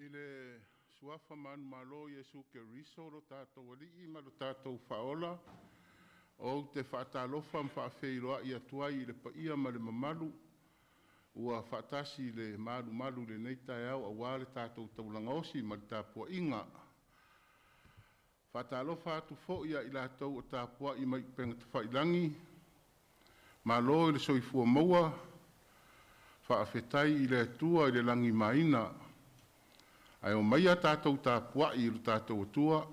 I le suafa manumalo o Iesu Keriso lo tatou Alii ma lo tatou Faaola, ou te faatalofa ma faafeiloai atu ai i le paia ma le mamalu ua faatasi i le malumalu i lenei taeao aua le tatou taulaga osi ma le tapuaiga. Faatalofa atu foi ia i latou o tapuai mai upega tafailagi, malo i le soifua maua, faafetai i le Atua i le lagimaina. Ae omaia tatou tapuai i lo tatou Atua.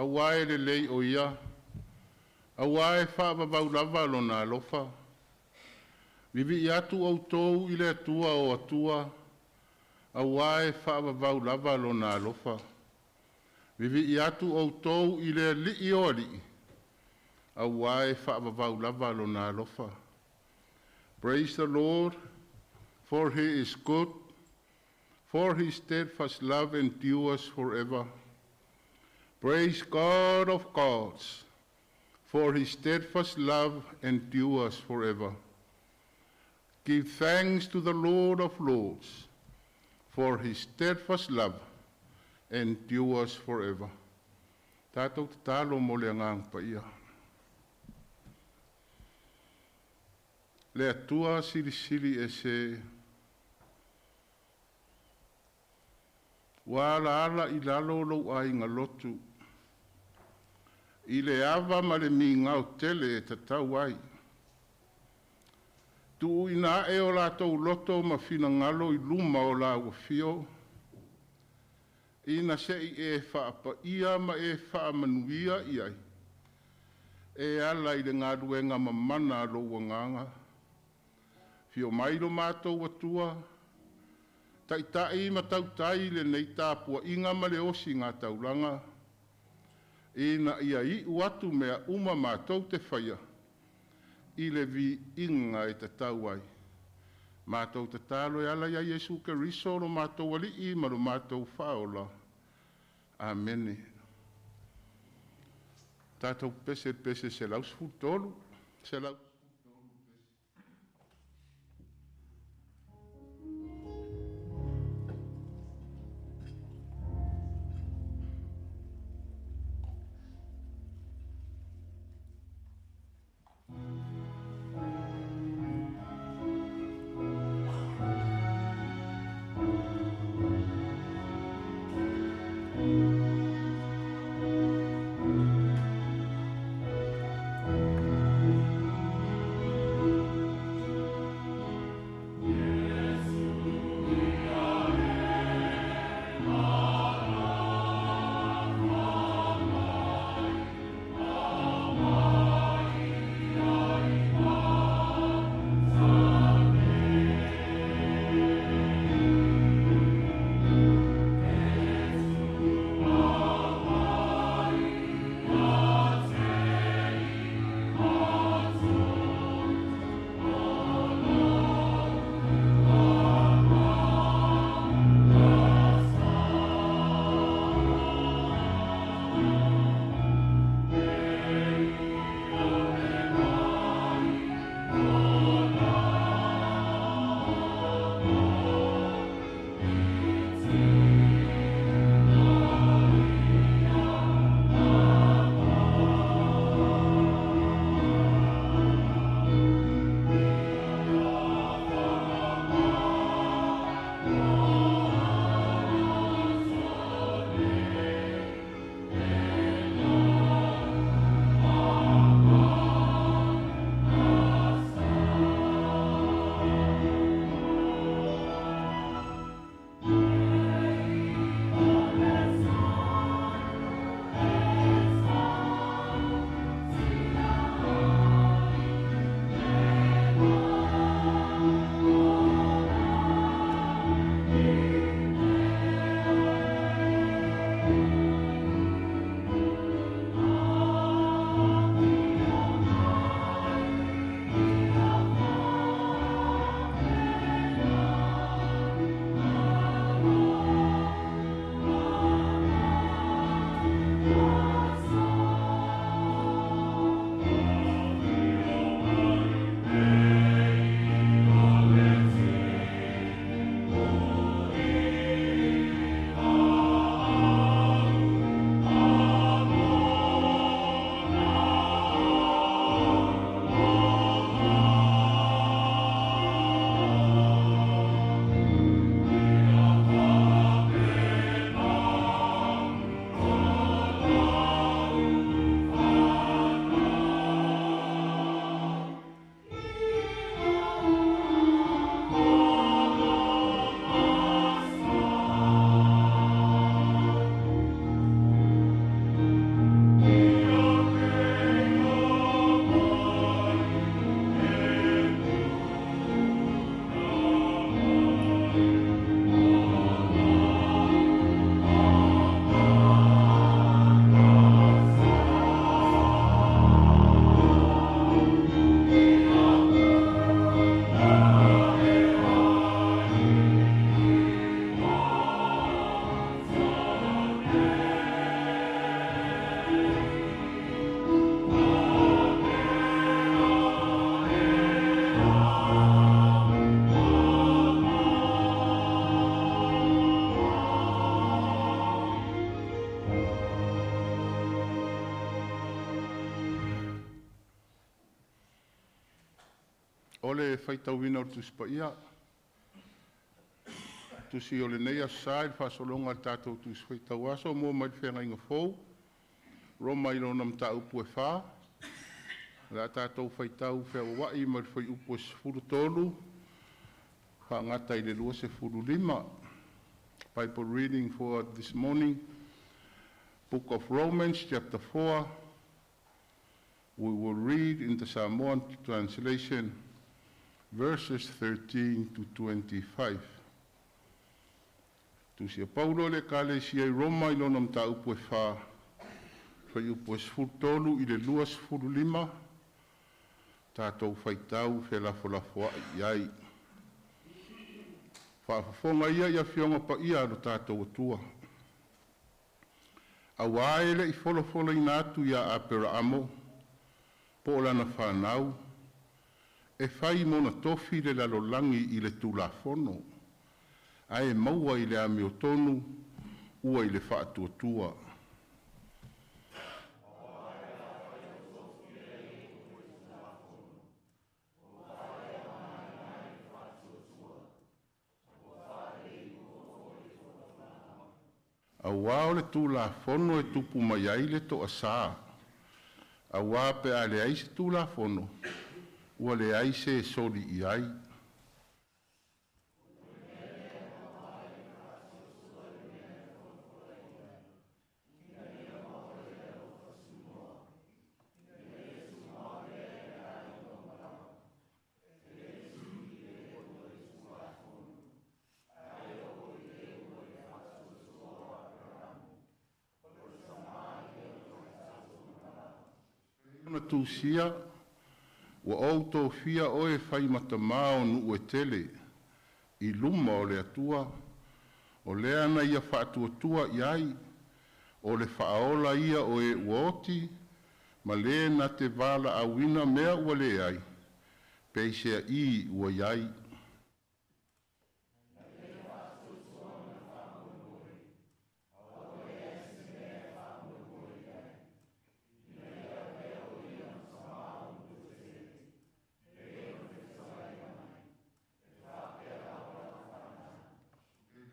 Aua e lelei o ia, aua e faavavau lava lona alofa. Vivii atu outou i le Atua o Atua, aua e faavavau lava lona alofa. Vivii atu outou i le Alii o alii, aua e faavavau lava lona alofa. Praise the Lord, for he is good, for his steadfast love endures forever. Praise God of gods, for his steadfast love endures forever. Give thanks to the Lord of lords, for his steadfast love endures forever. Tatou tatalo mo le agaga paia. Le Atua silisili ese ua alaala i lalo lou aiga lotu i le ava ma le migao tele e tatau ai. Tuuina ae o latou loto ma finagalo i luma o lau afio, ina se i e faapaia ma e faamanuia i ai, e ala i le galuega mamana a lou Agaga. Afio mai lo matou Atua, taitai ma tautai lenei tapuaiga ma le osiga taulaga, ina ia iu atu mea uma matou te faia, I le viiga e tatau ai. Matou tatalo e ala ia Iesu Keriso lo matou Alii ma lo matou Faaola. Amene. Tatou pese pese 113, 113. O le faitauina o le Tusi Paia, tusi o lenei aso Sa i le faasologa o le tatou Tusi Faitau Aso mo mai le Feagaiga Fou, Roma i lona mataupu e 4. O le a tatou faitau feauauai mai le fuaiupu e 13 faagata i le 25. Bible reading for this morning, Book of Romans, chapter 4. We will read in the Samoan translation verses 13 to 25. Tusi a Paulo i le Ekalesia i Roma i lona mataupu e 4, fuaiupu e 13 i le 25. tatou faitau felafolafoai i ai. Faafofoga ia i Afioga Paia a lo tatou Atua, auā e le i folafolaina atu ia Aperamo po o lana fanau e fai mona tofi le lalolagi i le Tulafono, ae maua i le amiotonu ua i le faatuatua. Auā o le Tulafono e tupu mai ai le toasā, auā pe a leai se Tulafono, ua leai se e soli i ai. Ona tusia, “Ua ou tofia oe e fai ma tamā o nuu e tele i luma o le Atua, o lea na ia faatuatua i ai, o le Faaola ia o e ua oti, ma le na te valaauina mea ua leai, peiseai ua i ai.”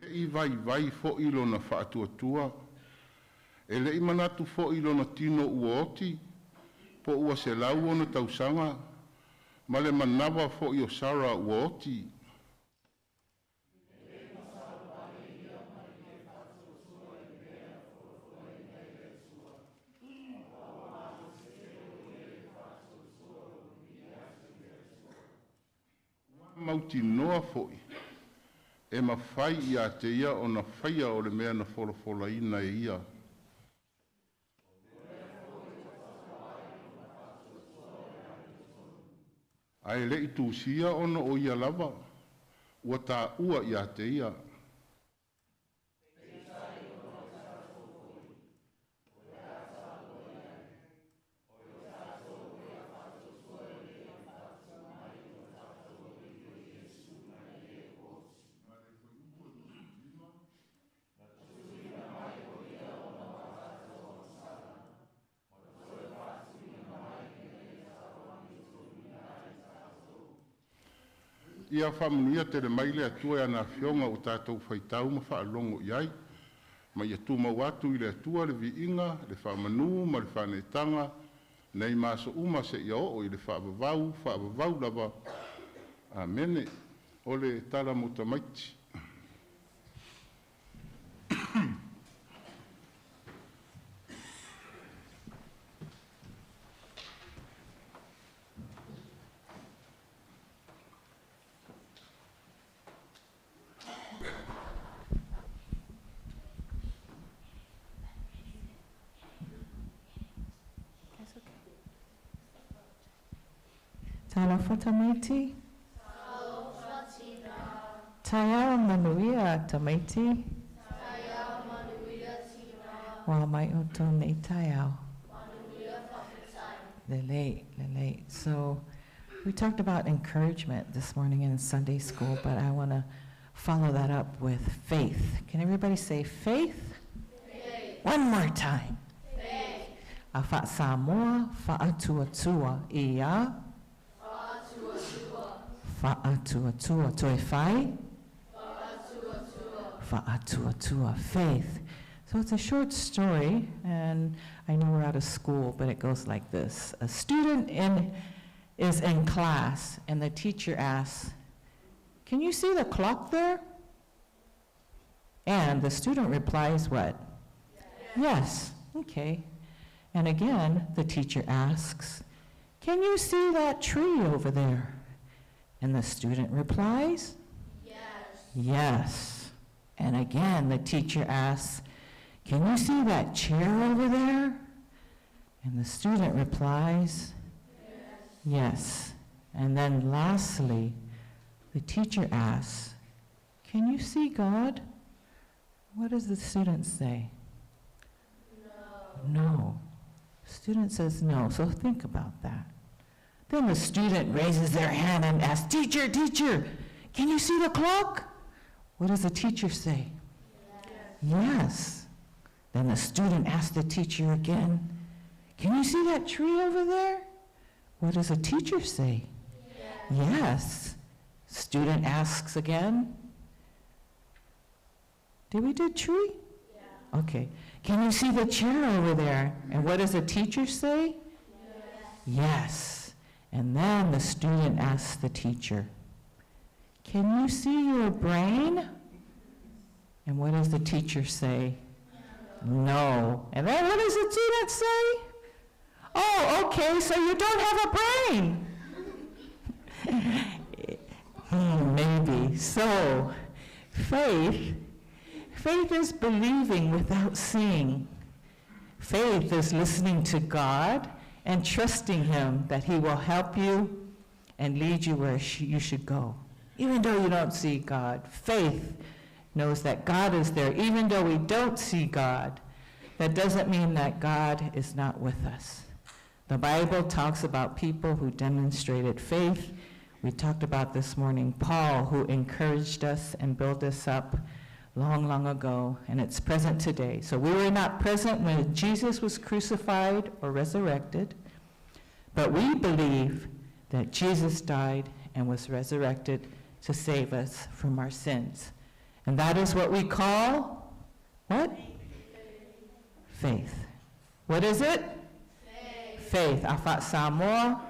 E le i vaivai foi lona faatuatua, e le i manatu foi i lona tino ua oti, po ua 100 ona tausaga, ma le manava foi o Sara ua oti. Ua mautinoa foi e mafai ia te Ia ona faia o le mea na folafolaina e Ia. Ae le i tusia ona o Ia lava ua taua ia te ia. Ia faamanuia tele mai le Atua i ana Afioga ua tatou faitau ma faalogo i ai, ma ia tumau atu i le Atua le viiga, le faamanu ma le faaneetaga nei ma aso uma seia oo i le faavavau, faavavau lava. Amene. O le tala mo tamaiti. Talofa tamaiti. Taeao manuia tamaiti. Ua mai outou nei taeao. Lelei, lelei. So we talked about encouragement this morning in Sunday school, but I want to follow that up with faith. Can everybody say faith? Faith. One more time. Faith. A faa-Samoa, faatuatua ia. Faatuatua. Toe fai? Faatuatua. Faith. So it's a short story, and I know we're out of school, but it goes like this. A student is in class, and the teacher asks, "Can you see the clock there?" And the student replies what? Yes. Yes. Okay. And again, the teacher asks, "Can you see that tree over there?" And the student replies, Yes. Yes. And again, the teacher asks, "Can you see that chair over there?" And the student replies, Yes. Yes. And then lastly, the teacher asks, "Can you see God?" What does the student say? No. No. Student says no, so think about that. Then the student raises their hand and asks, "Teacher, teacher, can you see the clock?" What does the teacher say? Yes. Yes. Then the student asks the teacher again, "Can you see that tree over there?" What does the teacher say? Yes. Yes. Student asks again, did we do tree? Yeah. Okay. "Can you see the chair over there?" And what does the teacher say? Yes. Yes. And then the student asks the teacher, "Can you see your brain?" And what does the teacher say? No. No. And then what does the student say? "Oh, okay, so you don't have a brain." Maybe. So, faith is believing without seeing. Faith is listening to God and trusting him that he will help you and lead you where you should go. Even though you don't see God, faith knows that God is there. Even though we don't see God, that doesn't mean that God is not with us. The Bible talks about people who demonstrated faith. We talked about this morning Paul, who encouraged us and built us up long, long ago, and it's present today. So we were not present when Jesus was crucified or resurrected, but we believe that Jesus died and was resurrected to save us from our sins. And that is what we call, what? Faith. What is it? Faith. Faith. Afa Samoa.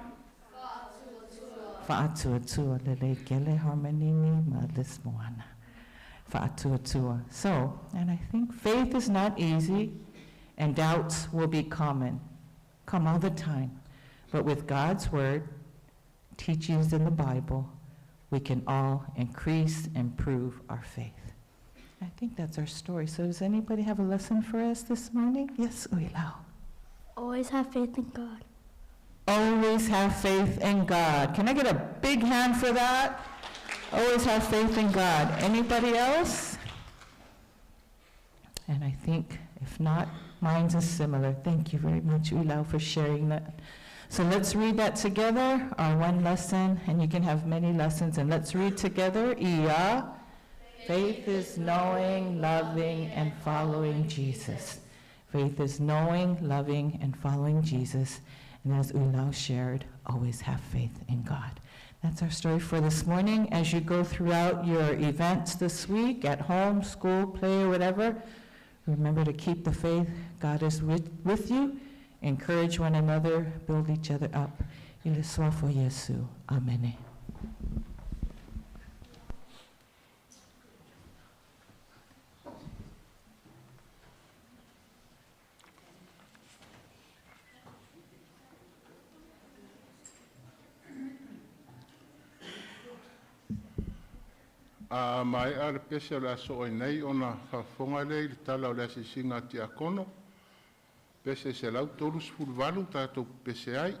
Fa'atuatua lele kele harmonini ma lismoana. Fa'atuatua. So, and I think faith is not easy, and doubts will be common, come all the time. But with God's word, teachings in the Bible, we can all increase and prove our faith. I think that's our story. So does anybody have a lesson for us this morning? Yes, Uilau. Always have faith in God. Always have faith in God. Can I get a big hand for that? Always have faith in God. Anybody else? And I think, if not, mine's is similar. Thank you very much, Ulau, for sharing that. So let's read that together, our one lesson, and you can have many lessons. And let's read together. Ia, faith is knowing, loving, and following Jesus. Faith is knowing, loving, and following Jesus. And as Ulau shared, always have faith in God. That's our story for this morning. As you go throughout your events this week, at home, school, play, or whatever, remember to keep the faith. God is with you. Encourage one another. Build each other up. Ile soafo Yesu. Amen. A mai a le pese o le aso oi nei ona faafofoga lea i le tala o le asiasiga a tiakono, pese 138 tatou pese ai.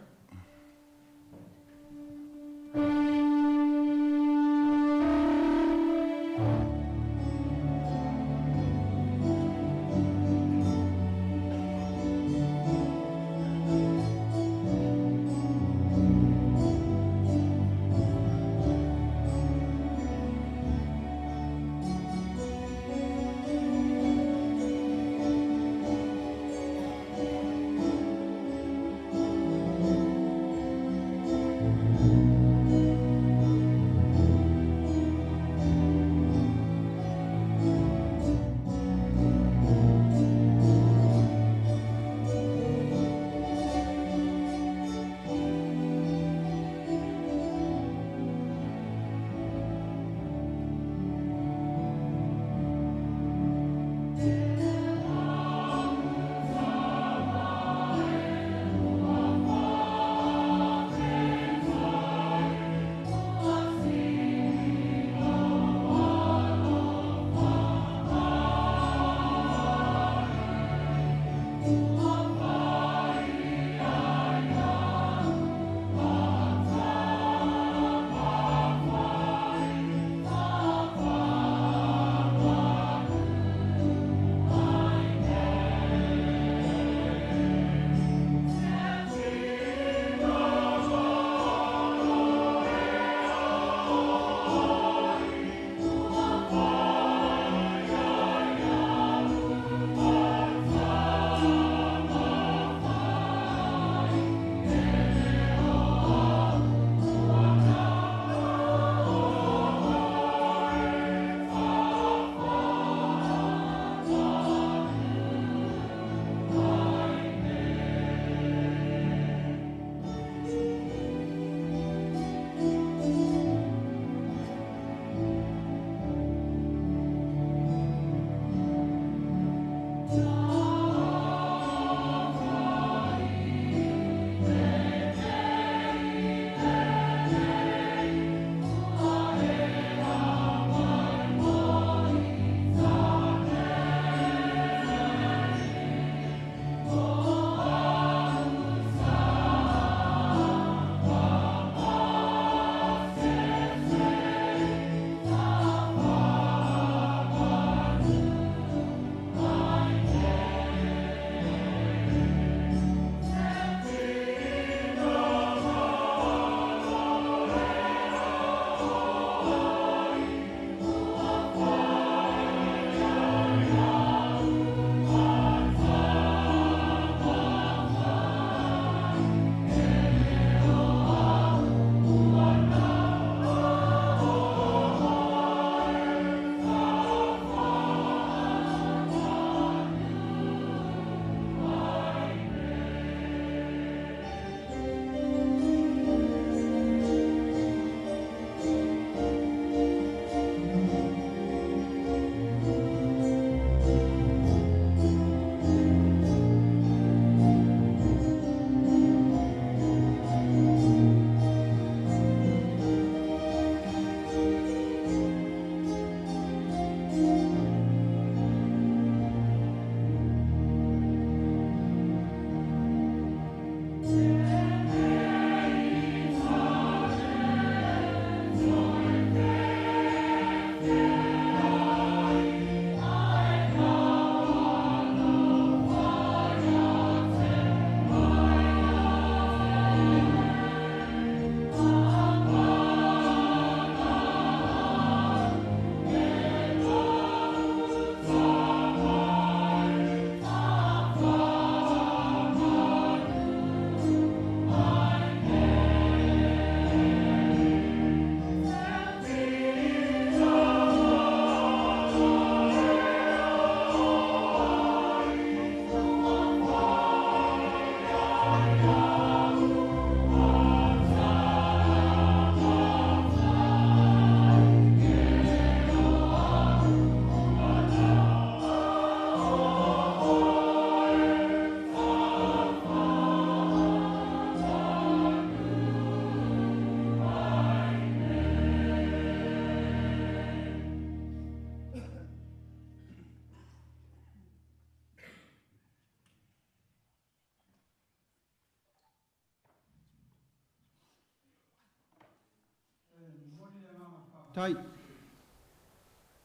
Faafetai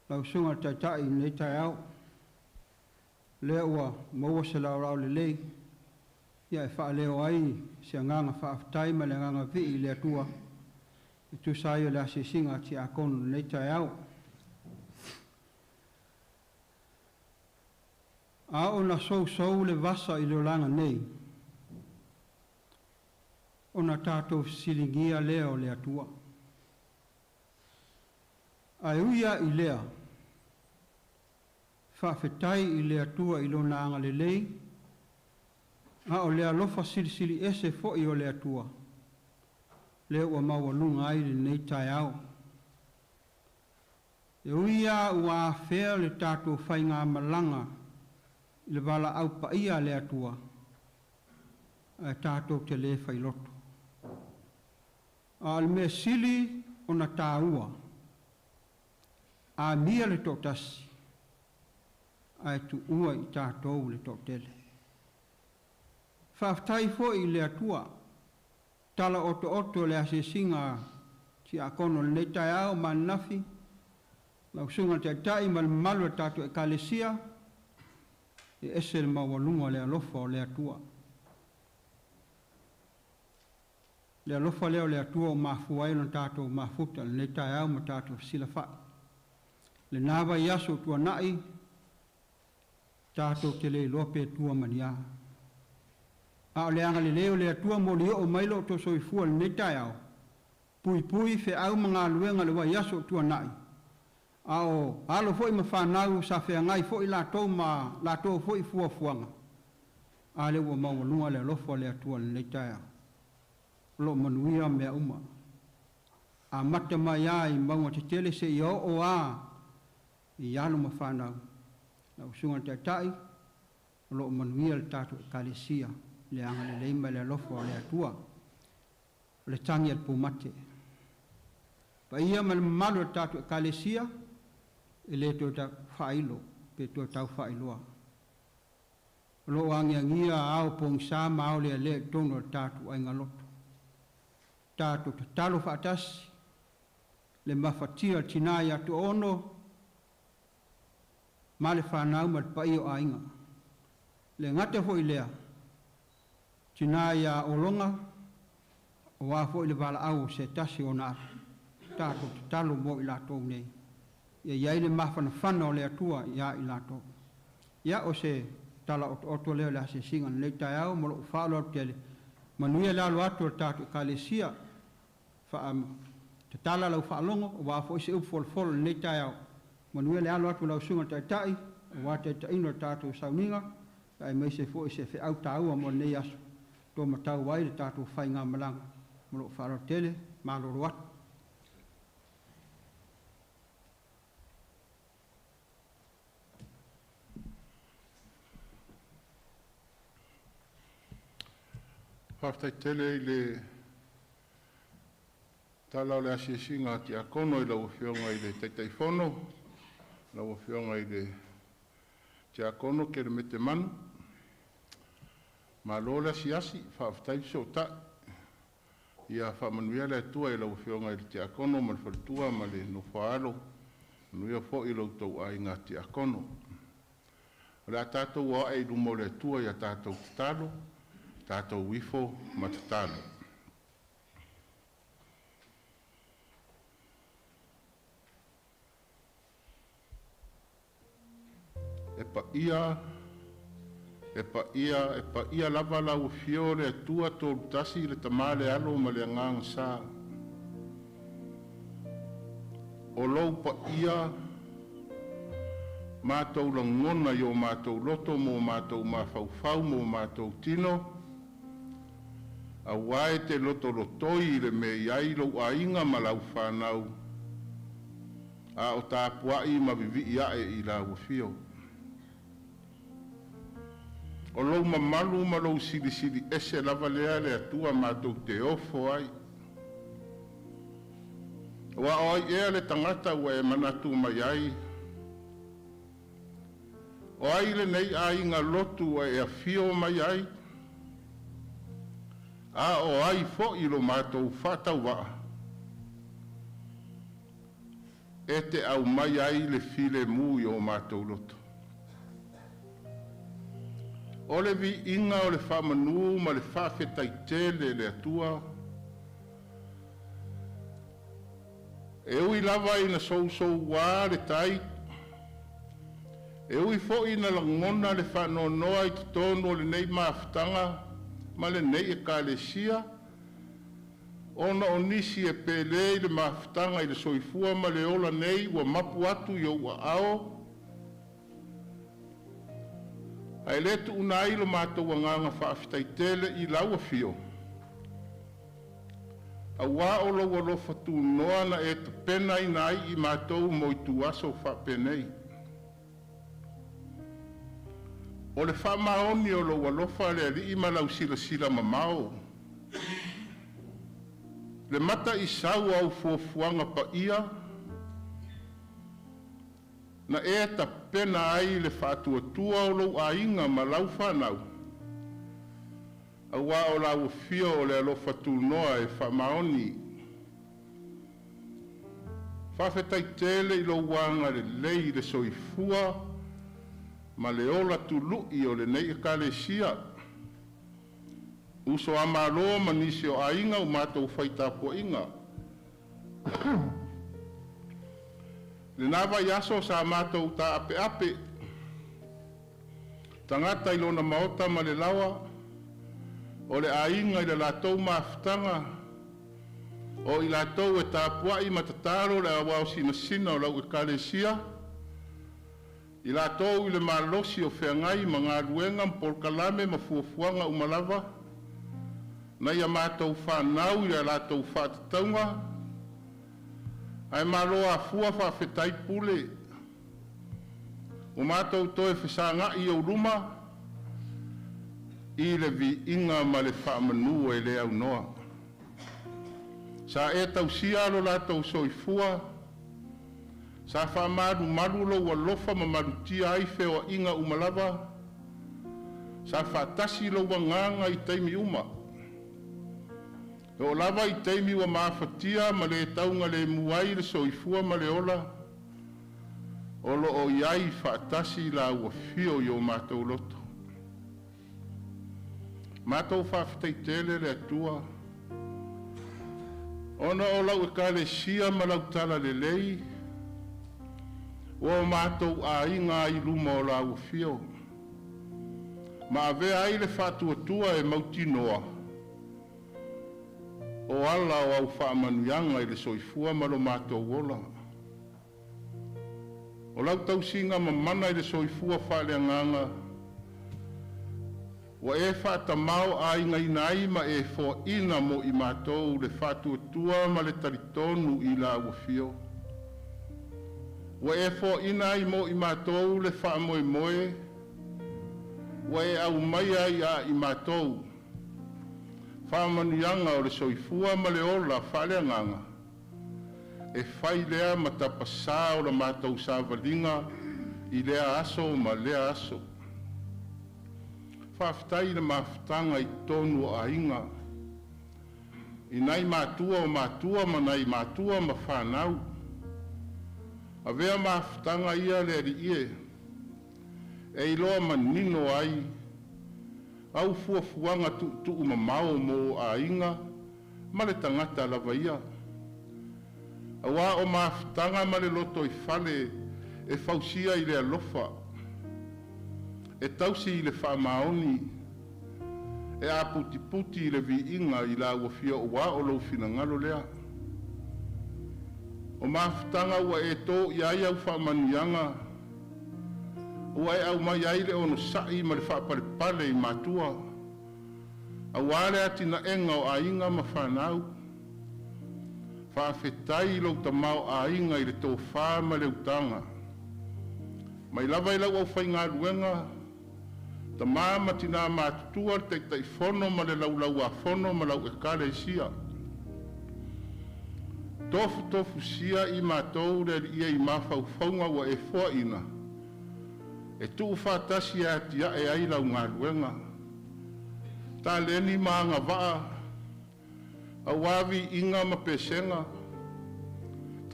lau susuga i le Taitai i lenei taeao, lea ua maua se laolao lelei e faaleo ai se agaga faafetai ma le agaga vii i le Atua e tusa ai o le asiasiga a Tiakono i lenei taeao. A oo ina sousou le vasa i le olaga nei, ona tatou fesiligia lea o le Atua. Ae ui lava i lea, faafetai i le Atua i Lona agalelei, a o le alofa silisili ese foi o le Atua, lea ua maualuga ai lenei taeao. E ui lava ua afea le tatou faigamalaga i le valaau paia a le Atua, ae tatou te le failoto. A o le mea sili ona taua, amia le toatasi, ae tuua i tatou le toatele. Faafetai foi i le Atua, tala otooto o le asiasiga a Tiakono i lenei taeao ma ananafi, lau Susuga i le Taitai ma le mamalu o le tatou Ekalesia, e ese le maualuga o le alofa o le Atua. Le alofa lea o le Atua ua mafua ai ona tatou mafuta i lenei taeao ma tatou fesilafai. Lena vaiaso ua tuanai, tatou te le iloa pe tua ma ni a. A o le agalelei o le Atua molioo mai lo outou soifua i lenei taeao, puipui feau ma galuega i le vaiaso ua tuanai, a o alo foi ma fanau sa feagai foi latou ma latou foi fuafuaga, a lea ua maualuga le alofa o le Atua i lenei taeao. O lo o manuia mea uma. Amata mai lava i mauga tetele seia oo lava i alo ma fanau. Lau Susuga i le Taitai, o lo o manuia le tatou Ekalesia i le agalelei ma le alofa o le Atua. O le tagi a le pumate. Paia ma le mamalu o le tatou Ekalesia, e le toe tau faailo pe toe tau faailoa. O lo o agiagia ao pogisa ma ao lealea i totonu o le tatou aiga lotu. Tatou tatalo faatasi, le mafatia o le tina ia Tuaono, ma le fanau ma le paia o aiga. Le gata foi lea, tina ia Ologa, aua foi le valaau o se tasi o ona alo, tatou tatalo mo i latou nei. Ia i ai le mafanafana o le Atua ia i latou. Ia, o se tala otooto lea o le asiasiga i lenei taeao ma lou faaaloalo tele. Manuia le alo atu o le tatou Ekalesia. Tatala lau faalogo, aua foi se upu folofolo i lenei taeao. Manuia le alo atu o lau Susuga i le Taitai, aua le taitaiga o le tatou sauniga, aemaise foi se feau taua mo lenei aso, to matau ai le tatou faigamalaga. Ma lou faaaloalo tele, malolo atu. Faafetai tele i le tala o le asiasiga a Tiakono i lau Afioga i le Taitaifono, lau Afioga i le Tiakono Kelemete Manu. Malo le asiasi, faafetai fesootai. Ia faamanuia le Atua i lau Afioga i le Tiakono ma le faletua ma le nofo-a-alo, manuia foi lo outou aiga Tiakono. O le a tatou o ae i luma o le Atua i a tatou tatalo, tatou ifo ma tatalo. E paia, e paia, e paia lava lau afio le Atua tolu tasi le Tama le Alo ma le Agaga Sa. O lou paia matou lagona i o matou loto ma o matou mafaufau ma o matou tino, aua e te lotolotoi i le mea e i ai lou aiga ma lau fanau, a o tapuai ma vivii ae i lau afio. O lou mamalu ma lou silisili ese lava lea le Atua matou te ofo ai. Aua o ai ea le tagata ua e manatu mai ai? O ai lenei aiga lotu ua e afio mai ai? A o ai foi lo matou faatauvaa? E te aumai ai le filemu i o matou loto. O le viiga o le faamanu ma le faafetai tele i le Atua, e ui lava ina sousouā le tai, e ui foi ina lagona le faanoanoa i totonu o lenei mafutaga ma lenei Ekalesia ona o nisi e pelē i le mafutaga i le soifua ma le ola nei ua mapu atu i ou aao, ae le tuua ai lo matou agaga faafetai tele i lau Afio, auā o lou alofa tunoa na e tapenaina ai i matou mo ituaso faapenei. O le faamaoni o lou alofa le Alii ma lau silasila mamao, le mataisau o au fuafuaga paia, na e tapena ai le faatuatua o lou aiga ma lau fanau, auā o lau afio o le alofa tunoa e faamaoni. Faafetai tele i lou agalelei i le soifua ma le ola tului o lenei Ekalesia, uso a Malo ma nisi o aiga ua matou fai tapuaiga. I lena vaiaso sa matou taapeape tagata i lona maota ma le laoa, o le aiga i le latou mafutaga, o i latou e tapuai ma tatalo le auao sinasina o lau Ekalesia, i latou i le malosi o feagai ma galuega ma polokalame ma fuafuaga uma lava, nai a matou fanau i a latou faatatauga, ae malo afua faafetai pule. Ua matou toe fesagai i ou luma i le viiga ma le faamanu e le aunoa. Sa e tausia lo latou soifua, sa faamalumalu lou alofa ma malutia ai feoaiga uma lava, sa faatasi lou agaga i taimi uma, e oo lava i taimi ua mafatia ma le taugalemu ai le soifua ma le ola, o lo o i ai faatasi lau afio i o matou loto. Matou faafetai tele le Atua ona o lau Ekalesia ma lau talalelei, ua o matou aiga ai i luma o lau afio, ma avea ai le faatuatua e mautinoa o ala o au faamanuiaga i le soifua ma lo matou ola. O lau tausiga mamana i le soifua faaleagaga ua e faatamaoaigaina ai ma e foaina mo i matou le faatuatua ma le talitonu i lau afio. Ua e foaina ai mo i matou le faamoemoe ua e aumaia ai ia i matou faamanuiaga o le soifua ma le ola faaleagaga, e fai lea ma tapasā o la matou savaliga i lea aso ma lea aso. Faafetai i le mafutaga i totonu o aiga, i nai matua o matua ma nai matua ma fanau. Avea mafutaga ia le Alii e, e iloa manino ai au fuafuaga tuutuumamao mo aiga ma le tagata lava ia. Auā o mafutaga ma le lotoifale e fausia i le alofa, e tausi i le faamaoni, e aputiputi i le viiga i lau Afio auā o lou finagalo lea. O mafutaga ua e tō i ai au faamanuiaga, ua e aumai ai le onosai ma le faapalepale i matua, auā le atinaeina o aiga ma fanau. Faafetai i lou tamaoaiga i le tofa ma le utaga, mai lava i lau aufaigaluega, tamā ma tinā matutua, le Taitaifono ma le Laulau-a-Fono ma lau Ekalesia. Tofutofusia i matou le Alii e i mafaufauga ua e foaina, e tuufaatasi e atiae ai lau galuega. Taleni ma agavaa auā viiga ma pesega.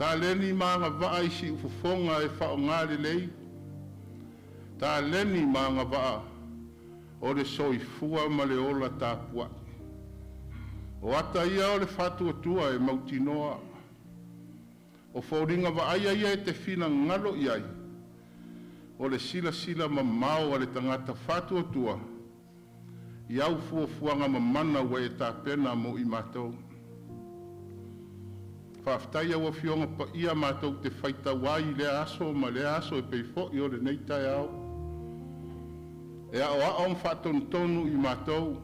Taleni ma agavaa i siufofoga e faaaoga lelei. Taleni ma agavaa o le soifua ma le ola tapuai. O ata ia o le faatuatua e mautinoa. O foliga vaaia ia e te finagalo i ai, o le silasila mamao a le tagata faatuatua i au fuafuaga mamana ua e tapena mo i matou. Faafetai i au Afioga Paia matou te faitau ai i lea aso ma lea aso e pei foi o lenei taeao, e aoao ma faatonutonu i matou,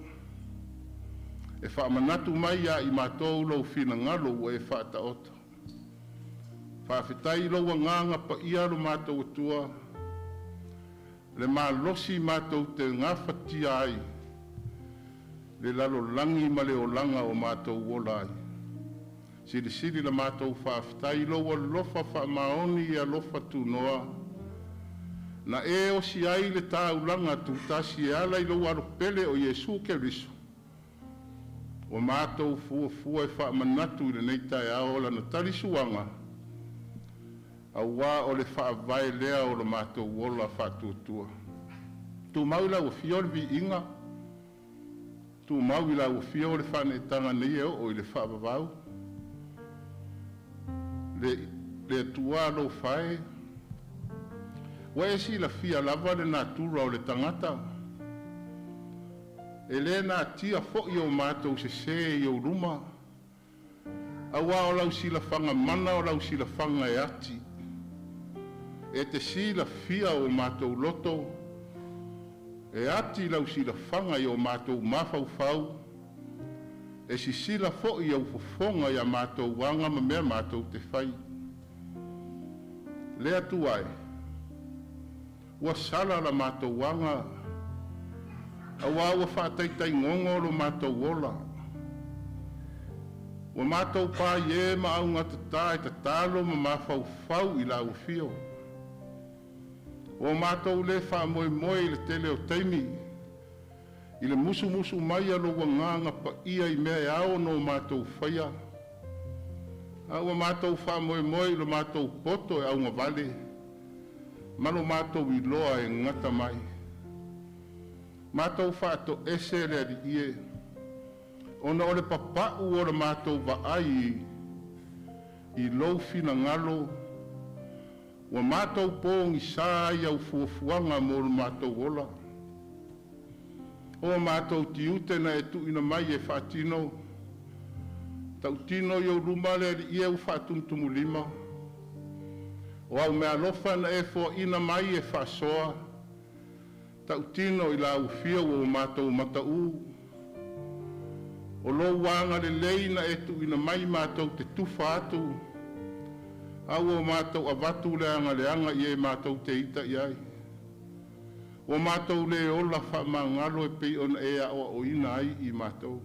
e faamanatu mai ia i matou lou finagalo ua e faataoto. Faafetai i lou Agaga Paia lo matou Atua, le malosi matou te gafatia ai le lalolagi ma le olaga o matou ola ai. Silisili la matou faafetai i lou alofa faamaoni e alofa tunoa, na e osi ai le taulaga tutasi e ala i lou Alo pele o Iesu Keriso, ua matou fuafua e faamanatu i lenei taeao lana talisuaga, auā o le faavae lea o lo matou ola faatuatua. Tumau i lau afio le viiga, tumau i lau afio le faaneetaga nei e oo i le faavavau. Le Atua alofa e, ua e silafia lava le natura o le tagata, e le natia foi o matou sesē i ou luma, auā o lau silafaga mana o lau silafaga e ati. E te silafia o matou loto, e ati lau silafaga i o matou mafaufau, e sisila foi au fofoga ia matou aga ma mea matou te fai. Le Atua e, ua sala la matou aga, auā ua faataitaigogo lo matou ola. Ua matou paie ma augatata e tatalo ma mafaufau i lau afio. Ua matou le faamoemoe i le tele o taimi, i le musumusu mai a lou Agaga Paia i mea e ao ona o matou faia, a ua matou faamoemoe i lo matou poto e augavale ma lo matou iloa e gata mai. Matou faatoese le Alii e, ona o le papau o le matou vaai i lou finagalo, ua matou pogisa ai au fuafuaga mo lo matou ola. O matou tiute na e tuuina mai e faatino, tautino i ou luma le Alii e ua faatumutumulima. O au meaalofa na e foaina mai e faasoa, tautino i lau afio ua matou mataū. O lou agalelei na e tuuina mai matou te tufa atu, a ua matou avatu le agaleaga i e matou te ita i ai. Ua matou le ola faamagalo e pei ona e aoaoina ai i matou.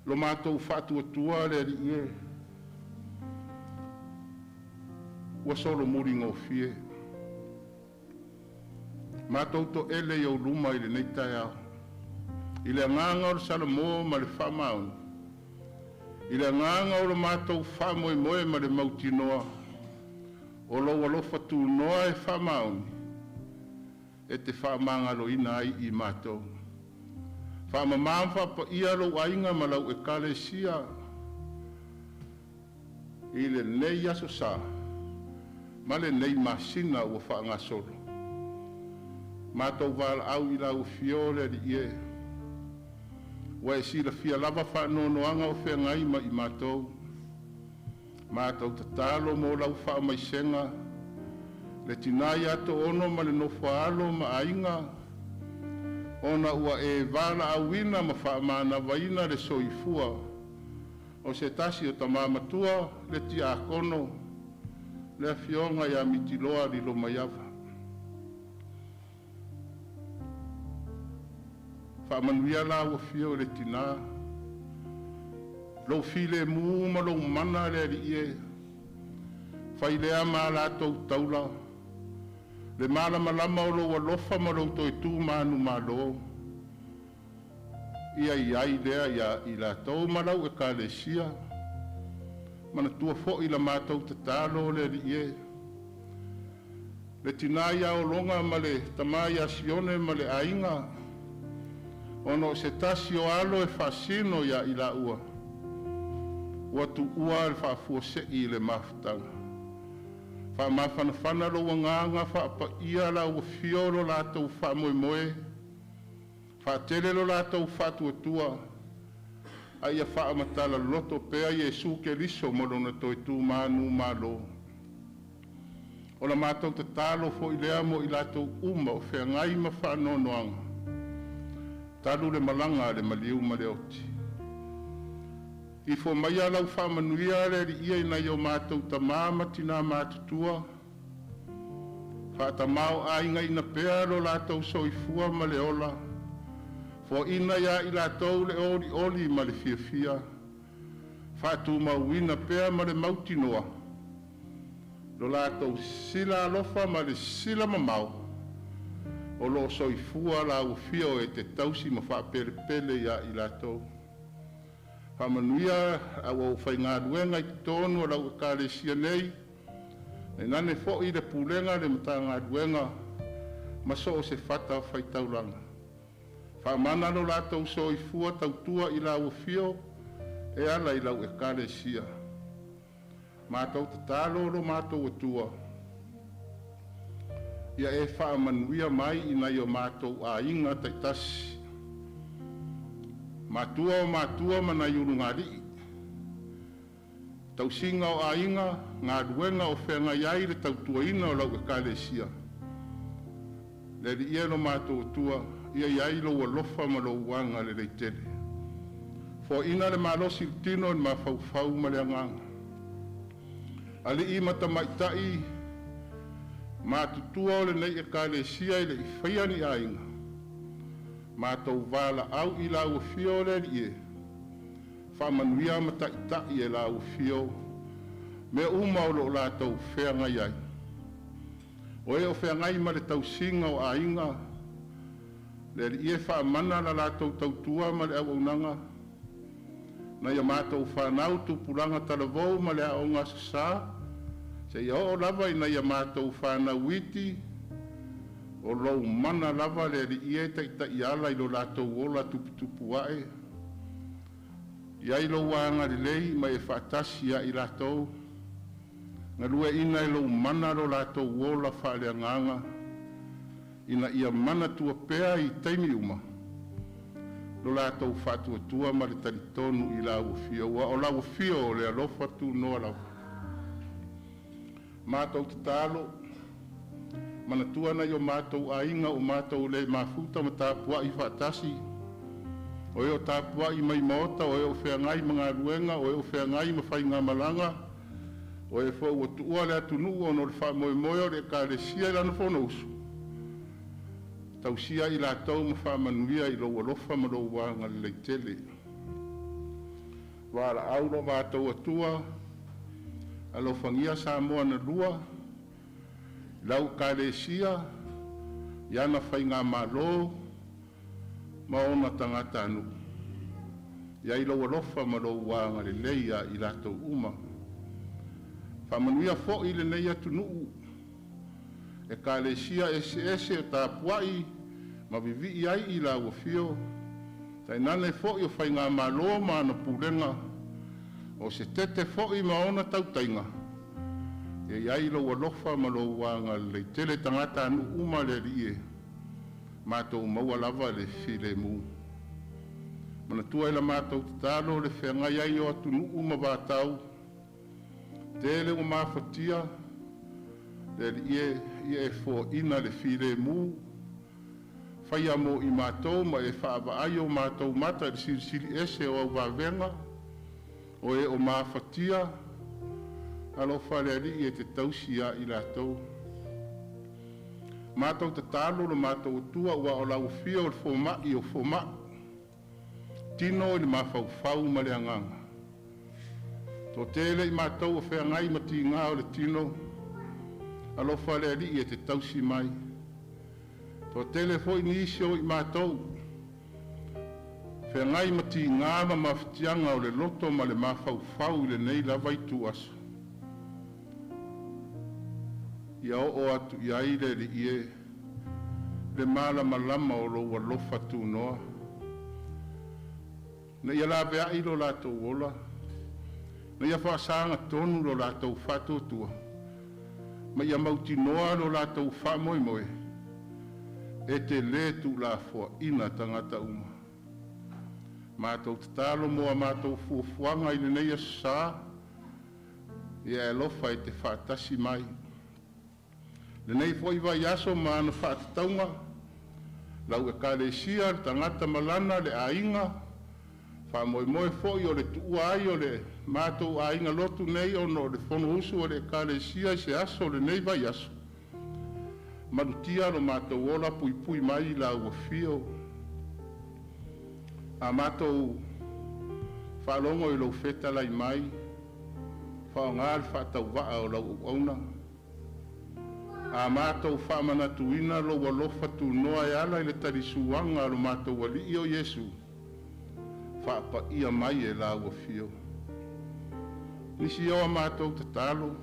Lo matou faatuatua le Alii e, ua solomuli gofie. Matou toele i ou luma i lenei taeao, i le agaga o le salamo ma le faamaoni, i le agaga o lo matou faamoemoe ma le mautinoa, o lou alofa tunoa e faamaoni, e te faamagaloina ai i matou. Faamama ma faapaia lou aiga ma lau ekalesia i lenei aso sa ma lenei masina ua faagasolo. Matou valaau i lau afio le Alii e, ua e silafia lava faanoanoaga o feagai ma i matou. Matou tatalo mo lau faamaisega, le tina ia Toono ma le nofo a alo ma aiga, ona ua e valaauina ma faamanavaina le soifua o se tasi o tama matua, le tiakono, le afioga ia Mitiloa Lilomaiava. Faamanuia lau afio i le tina, lou filemu ma lou mana le Alii e, fai lea ma a latou taula, le malamalama o lou alofa ma lou toe tu manumalo, ia i ai lea ia i latou ma lau ekalesia. Manatua fo'i la matou tatalo le Alii e, le tinā ia Ologa ma le tamā ia Sione ma le aiga, ona o se tasi o alo e faasino ia i laua ua tuua le faafuasei i le mafutaga. Faamafanafana lou agaga faapaia lau afio lo latou faamoemoe, faatele lo latou faatuatua, a ia faamatala loto pea Iesu Keriso ma Lona toe tu manumalo. O la matou tatalo foi lea mo i latou uma o feagai ma faanoanoaga talu le malaga a le maliu ma le oti. Ifo maia lau faamanuia le Alii i nai o matou tamā ma tinā matutua, faatamāo'aigaina pea lo latou soifua ma le ola, foaina ia i latou le olioli ma le fiafia, faatumauina pea ma le mautinoa lo latou sila alofa ma le sila mamao o lo o soifua lau afio e te tausi ma faapelepele ia i latou. Faamanuia au aufaigaluega i totonu o lau Ekalesia nei, tainane foi le pulega le Matagaluega ma so o se fatafaitaulaga. Faamana lo latou soifua tautua i lau afio e ala i lau Ekalesia. Matou tatalo lo matou Atua, ia e faamanuia mai i nai o matou aiga taitasi, matua o matua ma nai ulugalii, tausiga o aiga, galuega o feagai ai le tautuaina o lau Ekalesia. Le Alii e lo matou Atua, ia i ai lou alofa ma lou agalelei tele. Foaina le malosi i le tino i le mafaufau ma le agaga. Alii ma tamaitai matutua o lenei Ekalesia e le i faia ni aiga, matou valaau i lau afio le Alii e, faamanuia ma taitai e lau afio mea uma o lo o latou feagai ai. O e o feagai ma le tausiga o aiga, le Alii e faamana la latou tautua ma le auaunaga, nai a matou fanau tupulaga talavou ma le aoga Aso Sa, seia oo lava i nai a matou fanau iti, o lou mana lava le Alii e taitaiala i lo latou ola tuputupu ae, i ai lou agalelei ma e faatasi ia i latou, galueaiina e lou mana lo latou ola faaleagaga, ina ia manatua pea i taimi uma lo latou faatuatua ma le talitonu i lau afio, ua o lau afio o le alofa tunoa lava. Matou tatalo, manatua nai o matou aiga ua matou le mafuta ma tapuai faatasi, o e o tapuai mai maota, o e o feagai ma galuega, o e o feagai ma faigamalaga, o e foi ua tuua le atunuu ona o le faamoemoe o le Ekalesia i lana Fonousu, tausia i latou ma faamanuia i lou alofa ma lou agalelei tele. Valaau lo matou Atua, alofagia Samoa na lua, lau Ekalesia, i ana faigamalo ma ona tagatanuu. I ai lou alofa ma lou agalelei ia i latou uma. Faamanuia foi lenei atunuu, Ekalesia eseese o tapuai ma vivii ai i lau afio, tainane foi o faigamalo ma ana pulega, o se tete foi ma ona tautaiga, e i ai lou alofa ma lou agalelei tele tagatanuu uma le Alii e, matou maua lava le filemu. Manatua i la matou tatalo le feagai ai o atunuu ma vatau, tele ua mafatia, le Alii e, ia e foaina le filemu, faia mo i matou ma e faavaai o matou mata i le silisili ese o au vavega, o e o mafatia, alofa le Alii e te tausi ia i latou. Matou tatalo lo matou Atua ua o lau afio o le fomai o fomai, tino i le mafaufau ma le agaga. Toatele i matou o feagai ma tigā o le tino, alofa le Alii e te tausi mai. Toatele foi nisi o i matou, Feagai ma tigā ma mafatiaga o le loto ma le mafaufau i lenei lava ituaso, ia oo atu i ai le Alii e le malamalama o lou alofa tunoa, ina ia laveai lo latou ola, ina ia faasagatonu lo latou faatuatua, ma ia mautinoa lo latou faamoemoe, e te lē tuulafoaina tagata uma. Matou tatalo mo a matou fuafuaga i lenei aso Sa, ia e alofa e te faatasi mai. Lenei foi vaiaso ma ana faatatauga, lau Ekalesia, le tagata ma lana, le aiga, faamoemoe foi o le tuua ai o le matou aiga lotu nei ona o le Fonousu a le Ekalesia i se aso o lenei vaiaso, malutia lo matou ola, puipui mai i lau afio. A matou faalogo i lou fetalai mai, faaaoga le faatauvaa o lau auauna. A matou faamanatuina lou alofa tunoa e ala i le talisuaga a lo matou Alii o Iesu, faapaia mai e lau afio. Nisi o a matou tatalo,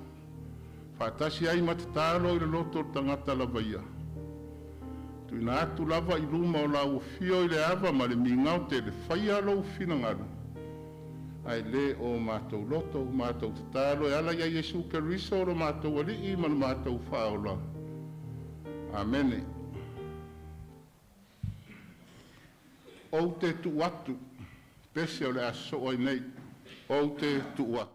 faatasi ai ma tatalo i le loto o le tagata lava ia, tuuina atu lava i luma o lau afio i le ava ma le migao tele, faia lou finagalo, ae le o matou loto, matou tatalo e ala ia Iesu Keriso lo matou Alii ma lo matou Faaola. Amene. Ou te tuu atu, pese o le a sosoo ai nei, ou te tuu atu.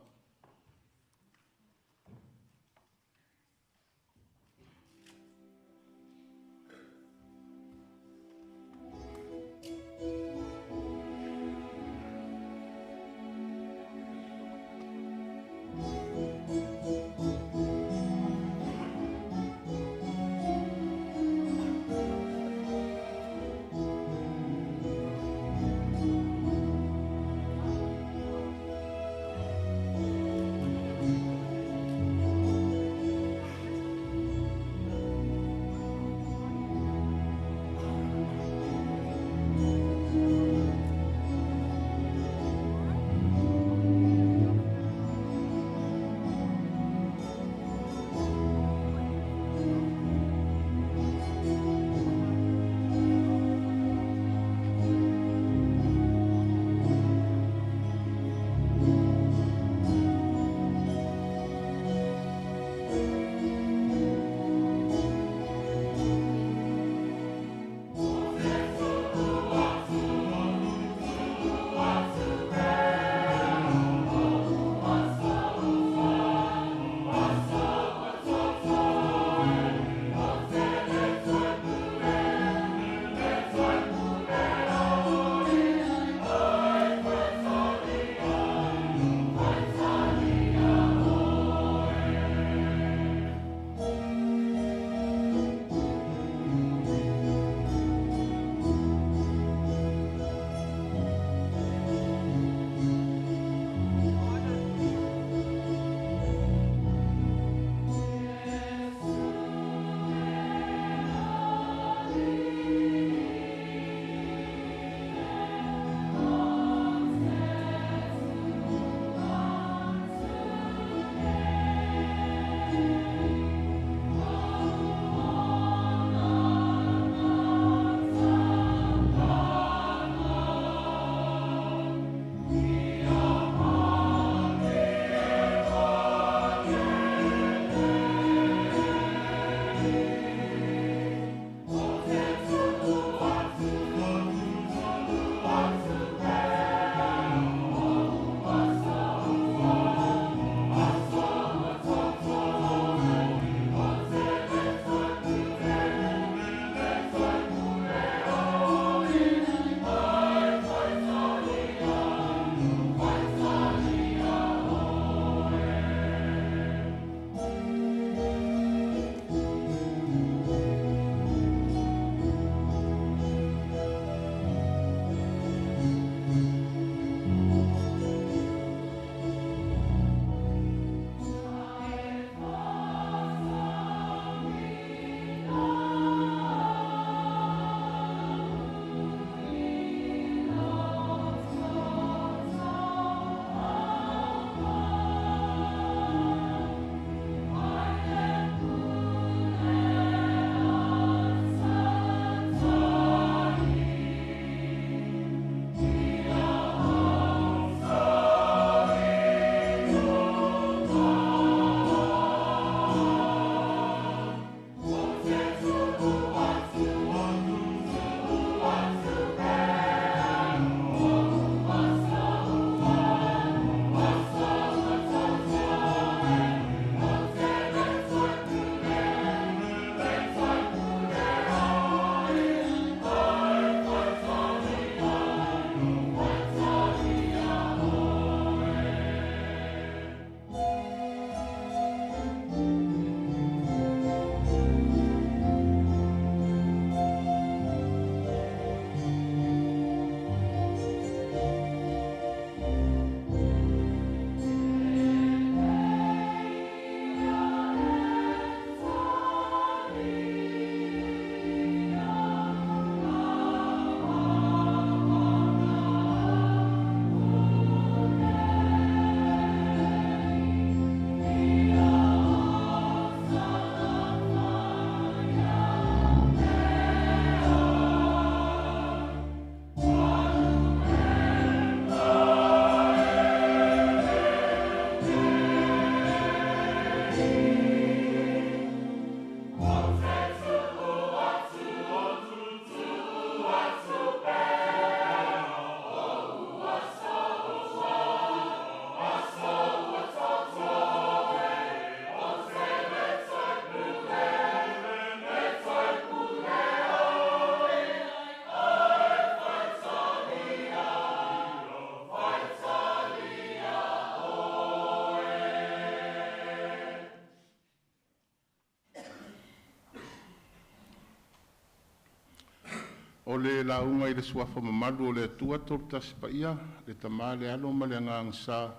O le lauga i le suafa mamalu o le Atua Tolu Tasi Paia, le Tama le Alo ma le Agaga Sa.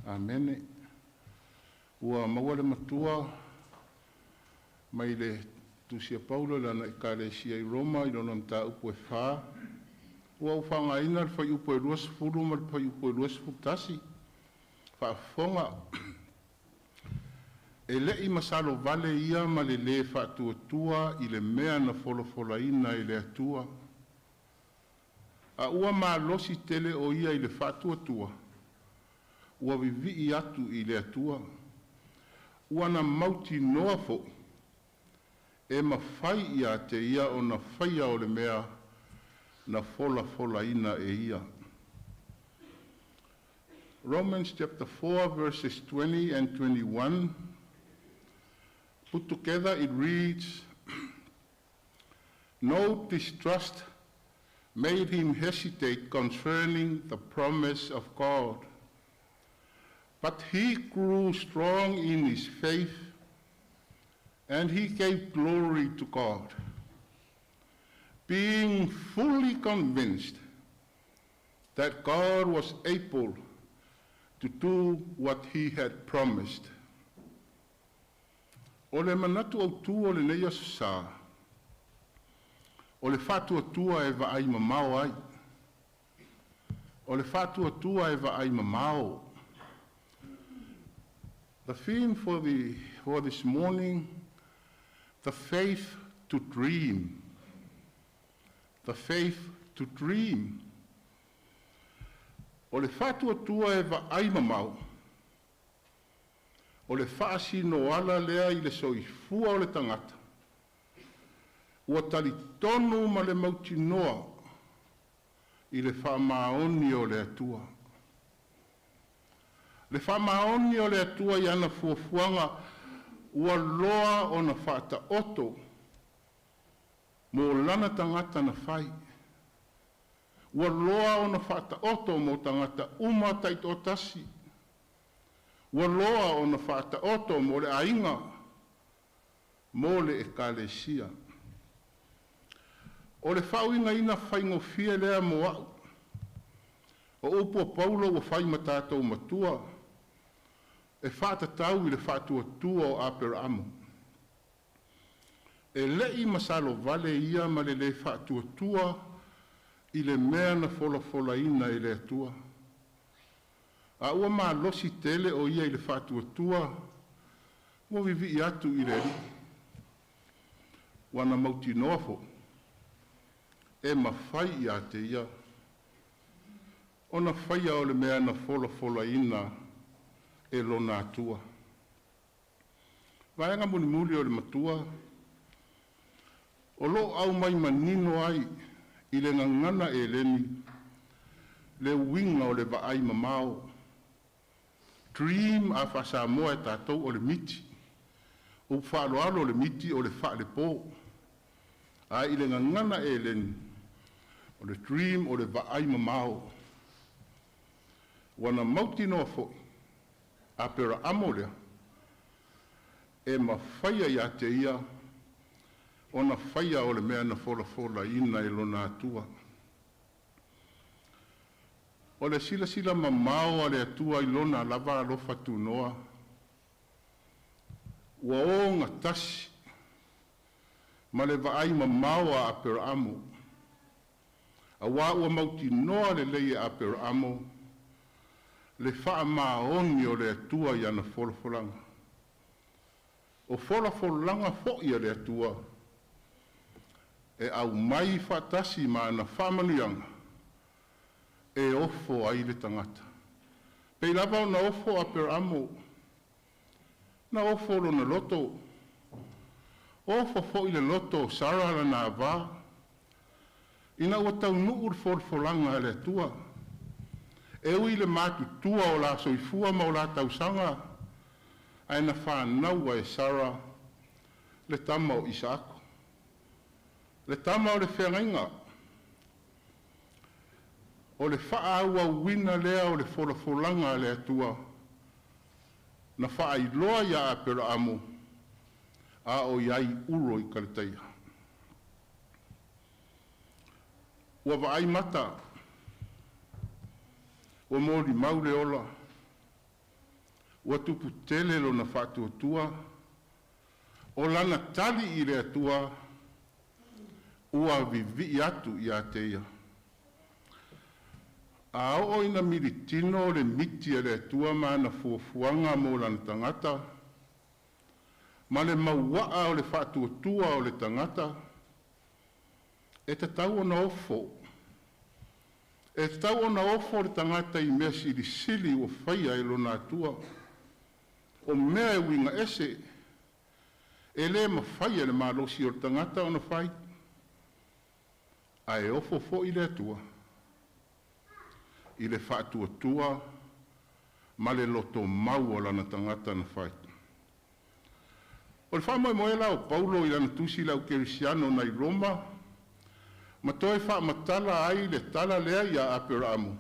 Amene. Ua maua le matua mai le Tusi a Paulo i lana Ekalesia i Roma i lona mataupu e 4. Ua ou faaaogaina le fuaiupu e 20 ma le fuaiupu e 21. Faafofoga. E le'i masalo vale ia ma le lē faatuatua i le mea na folafolaina e le Atua, a ua malosi tele o ia i le faatuatua, ua vivii atu i le Atua. Ua na mautinoa foi e mafai ia te ia ona faia o le mea na folafolaina e ia. Romans chapter 4, verses 20 and 21. Put together, it reads, "No distrust made him hesitate concerning the promise of God, but he grew strong in his faith and he gave glory to God, being fully convinced that God was able to do what he had promised." O le manatu autū o lenei aso sā, o le faatuatua e vaai mamao ai. O le faatuatua e vaai mamao. The theme for this morning, the faith to dream. The faith to dream. O le faatuatua e vaai mamao, o le faasinoala lea i le soifua o le tagata, ua talitonu ma le mautinoa i le faamaoni o le Atua. Le faamaoni o le Atua i ana fuafuaga ua loa ona faataoto mo lana tagata na fai. Ua loa ona faataoto mo tagata uma taitoatasi. Ua loa ona faataoto mo le aiga, mo le ekalesia. O le faauigaina faigofie lea mo a'u. O upu a Paulo ua fai ma tatou matua e faatatau i le faatuatua o Aperaamo. E le'i masalo vale ia ma le lē faatuatua i le mea na folafolaina e le Atua. A ua malosi tele o ia i le faatuatua, ua vivii atu i le Alii. Ua na mautinoa foi, e mafai ia te ia ona faia o le mea na folafolaina e lona Atua. Vaega mulimuli o le matua, o loo aumai manino ai i le gagana eleni le uiga o le vaai mamao. Dream a faa-Samoa e tatou o le miti. Upu faaaloalo o le miti o le faalepo. A i le gagana eleni, o le dream o le vaai mamao. Ua na mautinoa foi, Aperaamo lea, e mafaia ia te ia ona faia o le mea na folafolaina e lona Atua. O le silasila mamao a le Atua i lona lava alofa tunoa, ua ogatasi ma le vaai mamao a Aperaamo. Auā ua mautinoa lelei e Aperaamo le faamaoni o le Atua i ana folafolaga. O folafolaga foi a le Atua e aumai faatasi ma ana faamanuiaga e ofo ai le tagata. Pei lava ona ofo Aperaamo, na ofo lona loto, ofo foi le loto o Sara lana avā, ina ua taunuu le folafolaga a le Atua. E ui le matutua o la soifua ma o la tausaga, ae na whānaua e Sara le tama o Isaako. Le tama o le feagaiga. O le faaauauina lea o le folafolaga a le Atua. Na faailoa ia Aperaamo a o i ai Uro i Kaleteia. Ua vaai mata, ua molimau le ola, ua tupu tele lona faatuatua, o lana tali i le Atua, ua vivii atu ia te Ia. A oo ina militino le miti a le Atua ma ana fuafuaga mo lana tagata, ma le mauaa o le faatuatua o le tagata, e tatau ona ofo. E tatau ona ofo le tagata i mea silisili ua faia e lona Atua. O mea e uiga ese, e le mafai e le malosi o le tagata ona fai. Ae ofo foi le Atua i le faatuatua ma le lotomau o lana tagata na fai. O le faamoemoe la o Paulo i lana tusi i le au kerisiano nai Roma ma toe faamatala ai le tala lea ia Aperamo,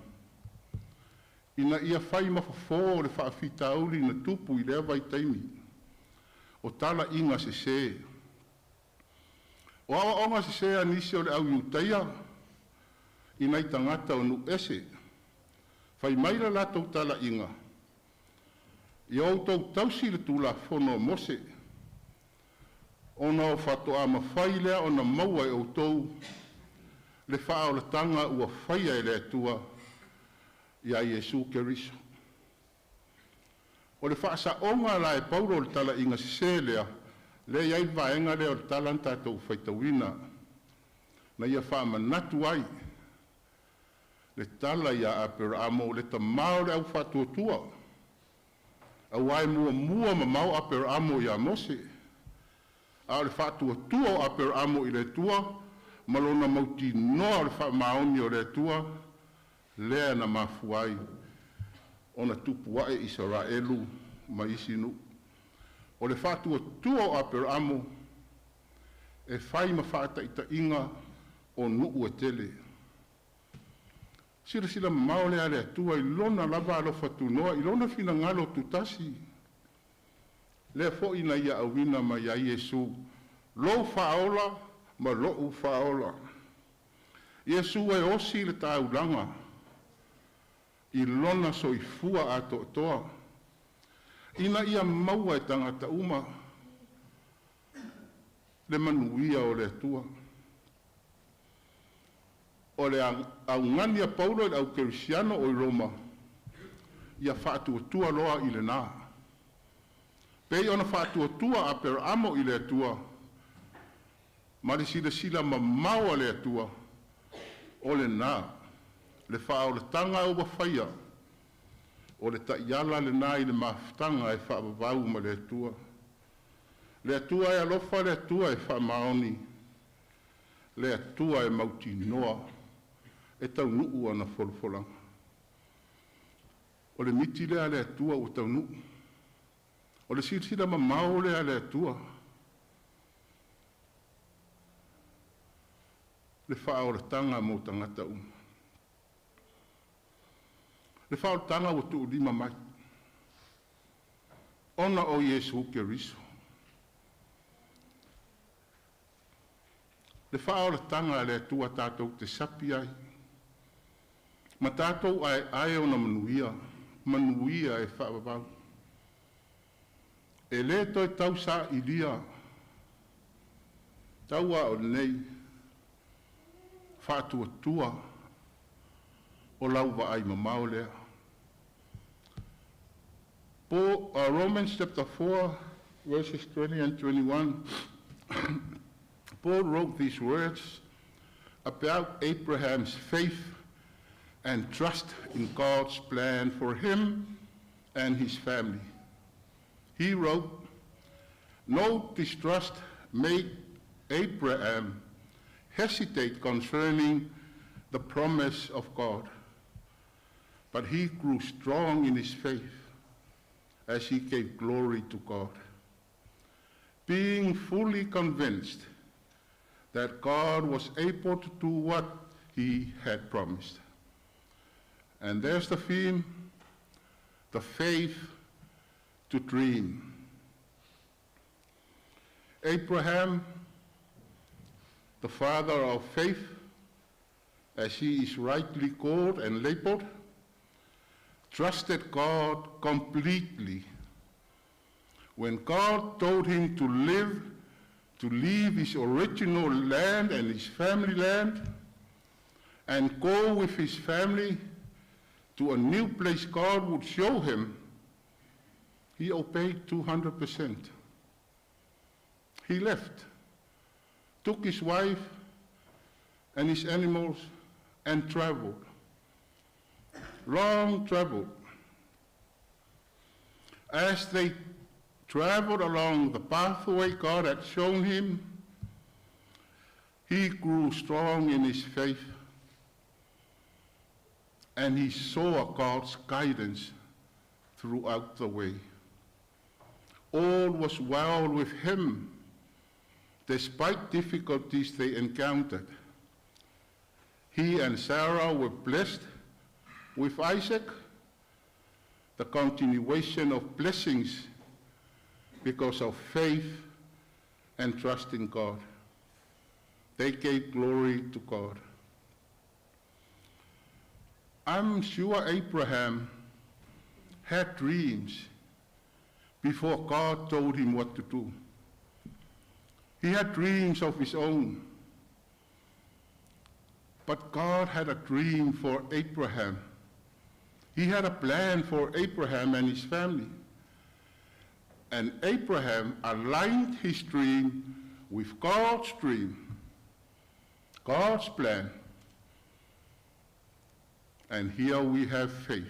ina ia fai ma fofo o le faafitauli na tupu i lea vaitaimi, o talaiga sese. O aoaoga sese a nisi o le au Iutaia i nai tagata o nuu ese, fai mai le latou talaiga, ia outou tausi le Tulafono a Mose, ona faatoa mafai lea ona maua e outou le faaolataga ua faia e le Atua ia Iesu Keriso. O le faasaoga la e Paulo o le talaiga sese lea, lea e i ai le vaega lea o le tala na tatou faitauina, na ia faamanatu ai le tala ia Aperamo, le tama o le au faatuatua, aua e muamua mamao Aperamo ia Mose, a o le faatuatua o Aperamo i le Atua ma lona mautinoa o le faamaoni o le Atua, lea na mafua ai ona tupu ae Isaraelu ma isi nuu. O le faatuatua o Aperamo e fai ma faataitaiga o nuu e tele. Silasila mamao lea a le Atua i lona lava alofa tunoa, i lona finagalo tutasi, lea foi na ia auina mai ai Iesu, lou faaola ma lo'u faaola. Iesu e osi le taulaga i lona soifua atoatoa, ina ia maua e tagata uma le manuia o le Atua. O le augani a Paulo i le au kerisiano o i Roma, ia faatuatua loa i lena. Pei ona faatuatua Aperamo i le Atua ma le silasila mamao a le Atua, o lena le faaolataga ua faia, o le taiala lena i le mafutaga e faavavau ma le Atua. Le Atua e alofa, le Atua e faamaoni, le Atua e mautinoa e taunuu ana folafolaga. O le miti lea a le Atua ua taunuu. O le silasila mamao lea a le Atua, le faaolataga mo tagata uma. Le faaolataga ua tuulima mai, ona o Iesu Keriso. Le faaolataga a le Atua tatou te sapi ai, ma tatou aeae ona manuia, manuia e faavavau. E le toe tausailia, tau a o lenei faatuatua o lau vaai mamao lea. Paul, Romans chapter 4, verses 20 and 21, Paul wrote these words about Abraham's faith and trust in God's plan for him and his family. He wrote, "No distrust made Abraham hesitate concerning the promise of God, but he grew strong in his faith as he gave glory to God, being fully convinced that God was able to do what he had promised." And there's the theme, the faith to dream. Abraham, the father of faith as he is rightly called and labeled, trusted God completely. When God told him to leave his original land and his family land, and go with his family to a new place God would show him, he obeyed 200%. He left, took his wife and his animals, and traveled. Long travel. As they traveled along the pathway God had shown him, he grew strong in his faith, and he saw God's guidance throughout the way. All was well with him, despite difficulties they encountered. He and Sarah were blessed with Isaac, the continuation of blessings because of faith and trust in God. They gave glory to God. I'm sure Abraham had dreams before God told him what to do. He had dreams of his own. But God had a dream for Abraham. He had a plan for Abraham and his family. And Abraham aligned his dream with God's dream, God's plan. And here we have faith.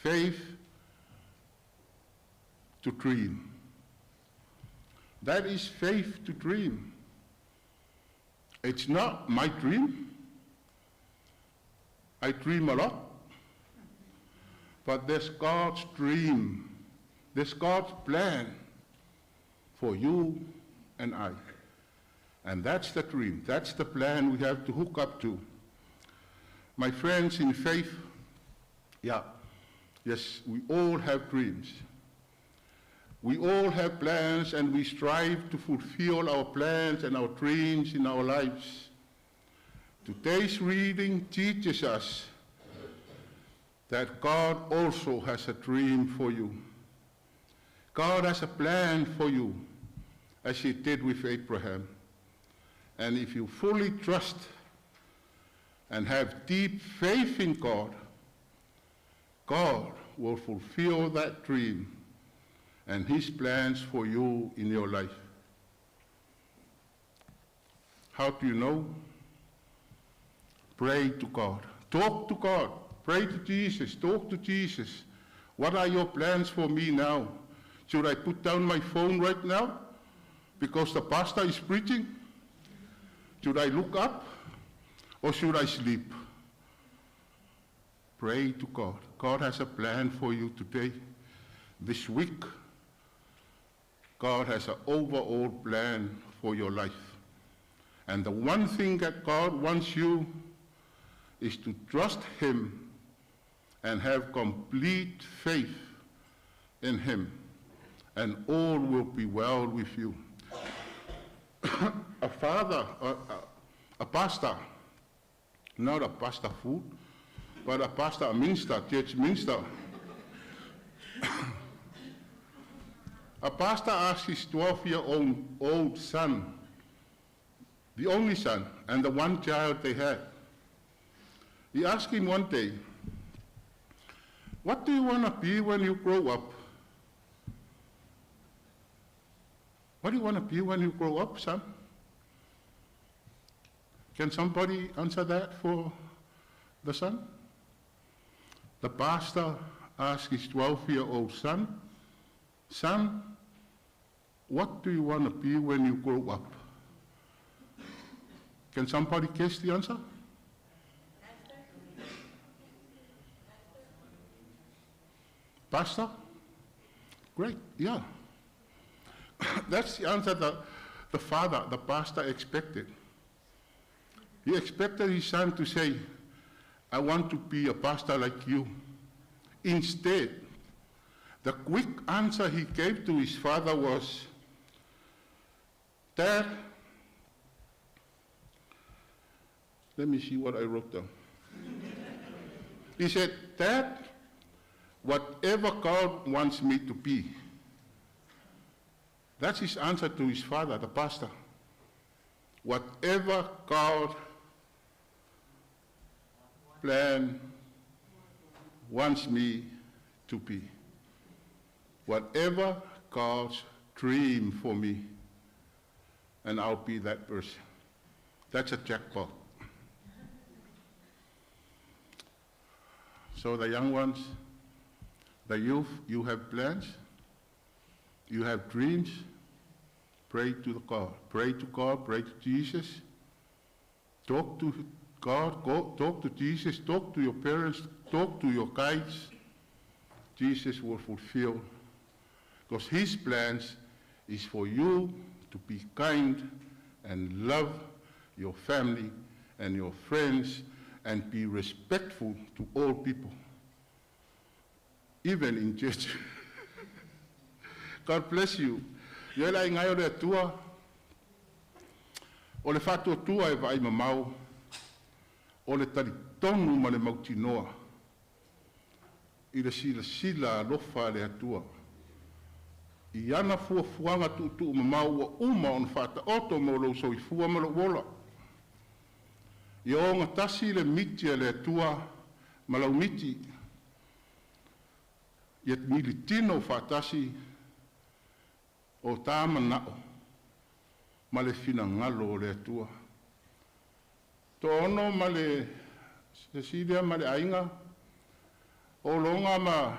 Faith to dream. That is faith to dream. It's not my dream. I dream a lot. But there's God's dream. There's God's plan for you and I. And that's the dream. That's the plan we have to hook up to. My friends in faith, yes, we all have dreams. We all have plans, and we strive to fulfill our plans and our dreams in our lives. Today's reading teaches us that God also has a dream for you. God has a plan for you, as he did with Abraham. And if you fully trust and have deep faith in God, God will fulfill that dream and his plans for you in your life. How do you know? Pray to God. Talk to God. Pray to Jesus. Talk to Jesus. What are your plans for me now? Should I put down my phone right now because the pastor is preaching? Should I look up or should I sleep? Pray to God. God has a plan for you today. This week, God has an overall plan for your life. And the one thing that God wants you is to trust him and have complete faith in him, and all will be well with you. A father, a pastor, not a pastor food, but a pastor, a minister, church minister. A pastor asked his 12-year-old son, the only son, and the one child they had. He asked him one day, "What do you want to be when you grow up? What do you want to be when you grow up, son?" Can somebody answer that for the son? The pastor asked his 12-year-old son, "Son, what do you want to be when you grow up?" Can somebody guess the answer? Pastor? Great, yeah. That's the answer that the father, the pastor, expected. He expected his son to say, "I want to be a pastor like you." Instead, the quick answer he gave to his father was, "Dad, Let me see what I wrote down. He said, "Dad, whatever God wants me to be." That's his answer to his father, the pastor. Whatever God plan wants me to be. Whatever God's dream for me, and I'll be that person. That's a jackpot. So the young ones, the youth, you have plans, you have dreams, pray to the God. Pray to God, pray to Jesus. Talk to God, go, talk to Jesus, talk to your parents, talk to your guides. Jesus will fulfill. Because his plans is for you to be kind and love your family and your friends and be respectful to all people, even in church. God bless you. Ia la ingai o le Atua, o le faatuatua e vaai mamao, o le talitonu ma le mautinoa, i le silasila alofa a le Atua. I ana fuafuaga tuutuu mamao ua uma ona faataoto mo lou soifua ma lou ola. Ia ogatasi le miti a le Atua ma lau miti. Ia militino faatasi o tā manao ma le finagalo o le Atua. Toaono ma le Cecilia ma le aiga, o loga ma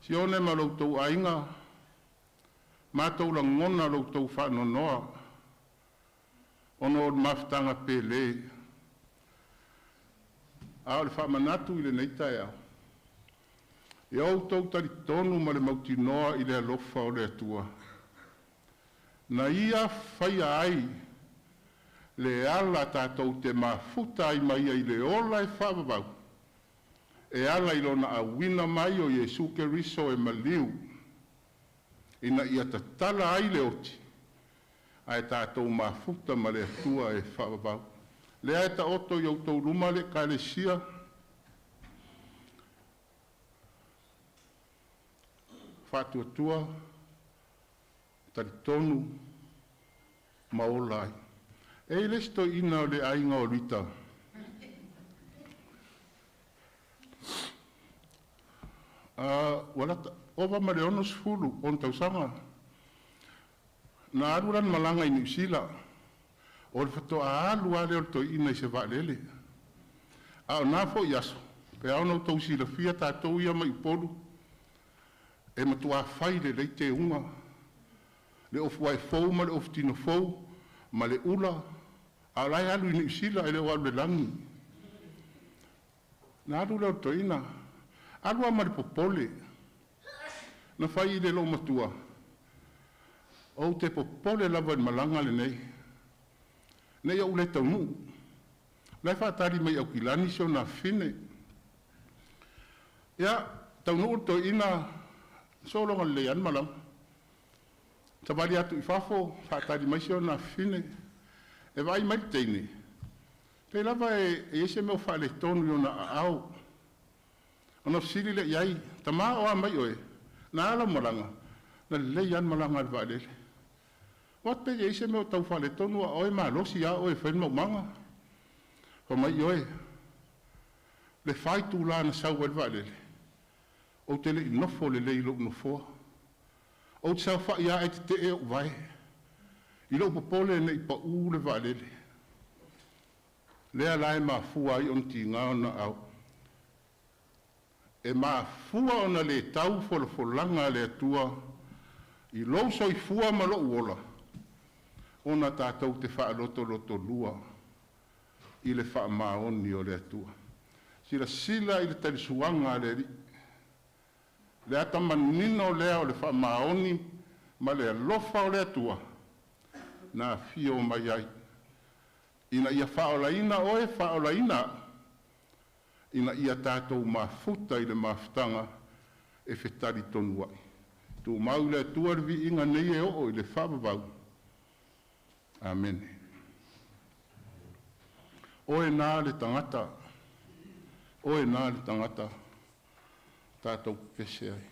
Sione ma lo outou aiga, matou lagona lo outou faanoanoa, ona o le mafutaga pele. A o le faamanatu i lenei taeao, ia outou talitonu ma le mautinoa i le alofa o le Atua. Na ia faia ai le ala tatou te mafuta ai ma ia i le ola e faavavau, e ala i lona auina mai o Iesu Keriso e maliu, ina ia tatala ai le oti, ae tatou mafuta ma le Atua e faavavau. Lea e taoto i outou luma le Ekalesia, Faatuatua, Talitonu ma Ola ai. E i ai le isi toeaina o le aiga o Rita. Ua lata ova ma le 60 ona tausaga na alu lana malaga i Niu Sila. O le faatoa alu lava lea o le toeaina i se vaalele. A o na foi aso, pe a ona outou silafia tatou ia mai Upolu, e matuā fai lelei teuga, le ofu ae fou ma le ofu tino fou, ma le ula, a o la e alu i Niu Sila, e le o alu i le lagi. Na alu lea o le toeaina, alu lava ma le popole. Na fai i le loomatua, Ou te popole lava i le malaga lenei, ne i ou le taunuu. O la e faatali mai i Aukilani si ona afafine. Ia, taunuu le toeaina, sologa lelei lava le malaga. Savali atu i fafo, faatali mai si ona afafine. E vaai mai le teine, pei lava e i ai se mea o faaletonu i ona aao. Ona fesili lea i ai, Tama, o a mai oe? Na a lau malaga? Na lelei lava le malaga a le vaalele. What pe i ai se mea o tau faaletonu a oe malosi a oe e fai le maumaga? Fai mai ioe, le fa itula na sau ai le vaalele, ou te le i nofo lelei i lou nofoa. Ou te saofai lava ae tetee ou vae, i lou popole ne i pau le vaalele. Lea la e mafua ai ona tiga ona au. E mafua ona le tau folafolaga a le Atua i lou soifua ma lou ola, ona tatou te faalotolotolua i le faamaoni o le Atua. Silasila i le talisuaga a le Alii, le ata manino lea o le faamaoni ma le alofa o le Atua na afio mai ai, ina ia faaolaina oe, faaolaina a'u, ina ia tatou mafuta i le mafutaga e fetalitonu ai. Tumau i le Atua le viiga nei e oo i le faavavau. Amene. Oe na le tagata, oe na le tagata tatou pepese ai.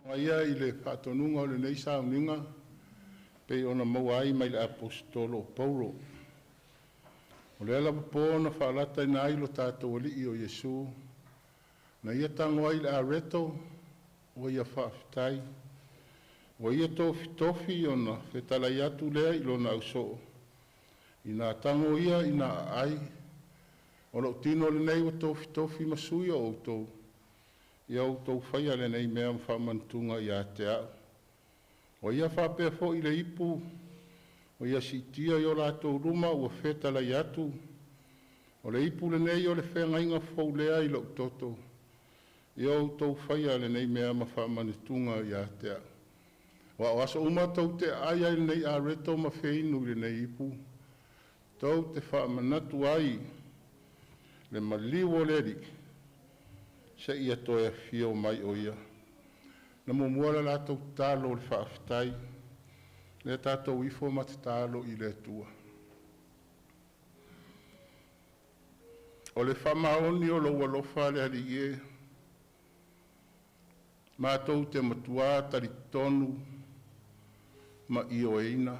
Ia i le faatonuga o lenei sauniga pei ona maua ai mai le Aposetolo o Paulo. O lea lava po na faalataina ai lo tatou Alii o Iesu, na ia tago ai i le areto ua ia faafetai, ua ia tofitofi ona fetalai atu lea i lona ausoo, ina tago ia ina aai, o lou tino lenei ua tofitofi ma sui o outou, ia outou faia lenei mea ma faamanatuga ia te au. Ua ia faapea foi le ipu ua ia siitia i o latou luma ua fetalai atu, o le ipu lenei o le feagaiga fou lea i lou toto. Ia outou faia lenei mea ma faamanatuga ia te au. Aua o aso uma tou te aai ai i lenei areto ma feinu i lenei ipu, tou te faamanatu ai le maliu o le Alii seia toe afio mai o Ia. Na muamua le latou tatalo o le faafetai, lea tatou ifo ma tatalo i le Atua. O le faamaoni o lou alofa le Alii e, matou te matua talitonu ma ioeina,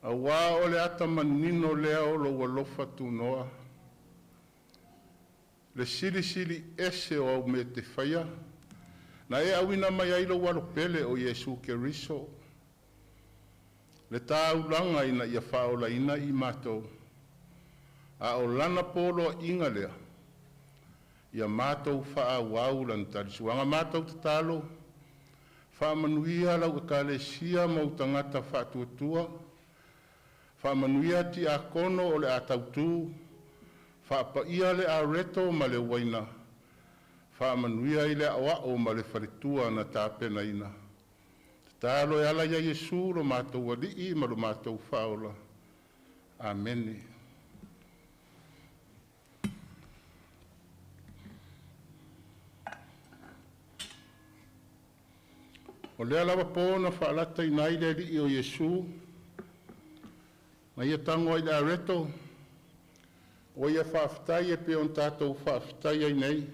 auā o le ata manino lea o lou alofa tunoa, le Silisili Ese o au mea e te faia, na e auina mai ai lou Alo pele o Iesu Keriso i le taulaga ina ia faaolaina i matou, a o Lana poloaiga lea, ia matou faaauau Lana taliasuaga. Matou tatalo, faamanuia lau Ekalesia ma ou tagata faatuatua, faamanuia tiakono o le a tautu, faapaia le areto ma le uaina, faamanuia i le aoao ma le faletua na tapenaina. Tatalo e ala ia Iesu lo matou Alii ma lo matou Faaola. Amene. O lea lava po na faalataina ai le Alii o Iesu, na ia tago ai i le areto, ua ia faafetai e pei ona tatou faafetai ai nei,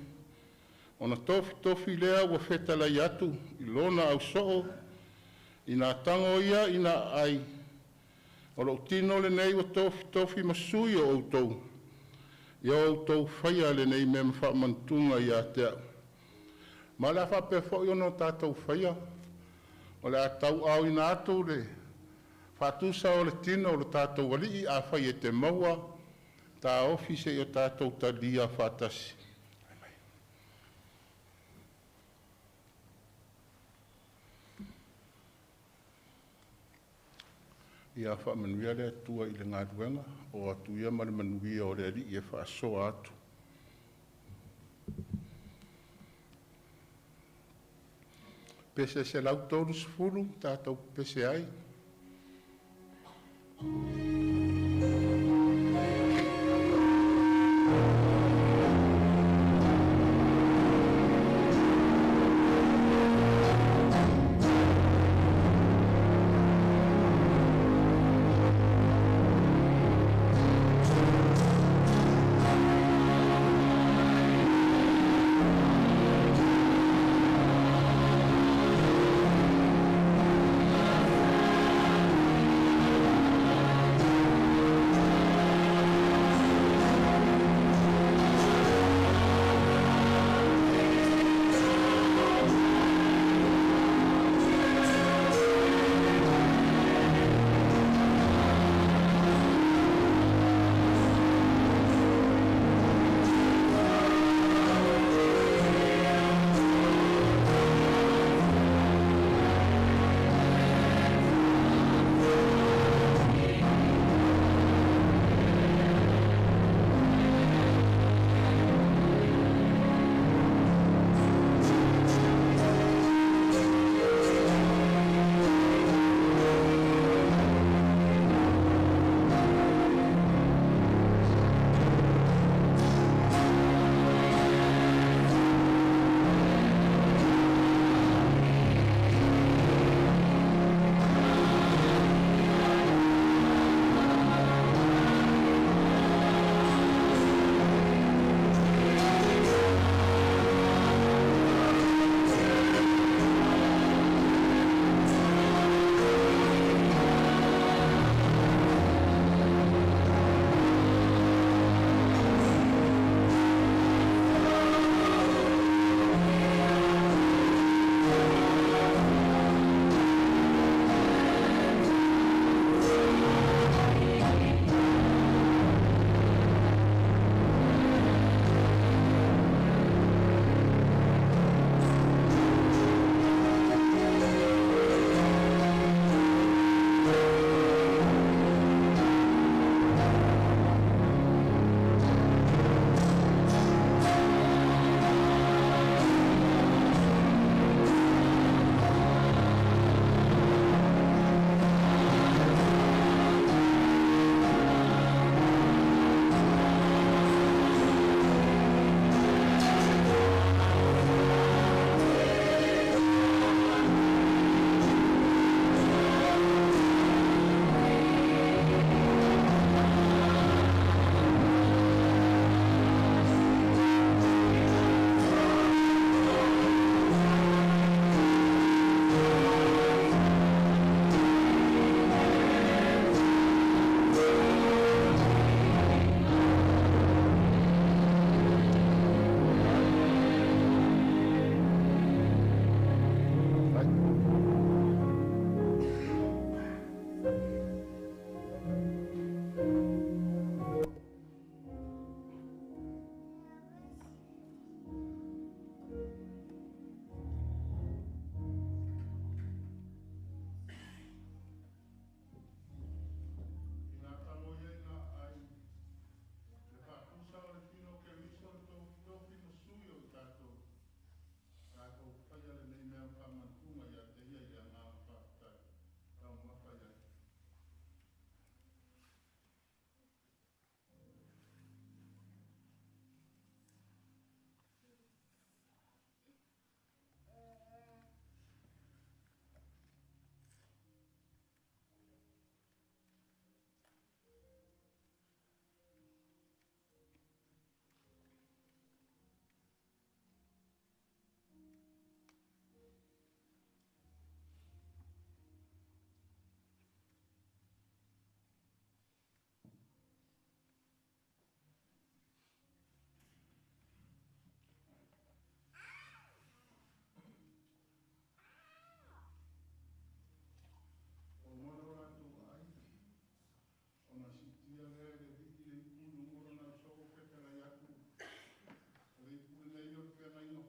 ona tofitofi lea ua fetalai atu i lona ausoo, ina tago ia ina aai, o lou tino lenei ua tofitofi ma sui o outou, ia outou faia lenei mea ma faamanatuga ia te au. Ma o le a faapea foi ona tatou faia, o le a tauaaoina atu le faatusa o le tino o le tatou Alii. Afai e te maua, taofi seia tatou talia faatasi. Ia faamanuia le Atua i le galuega, o atu ia ma le manuia o le Alii e faasoa atu. Pese 130 tatou pepese ai.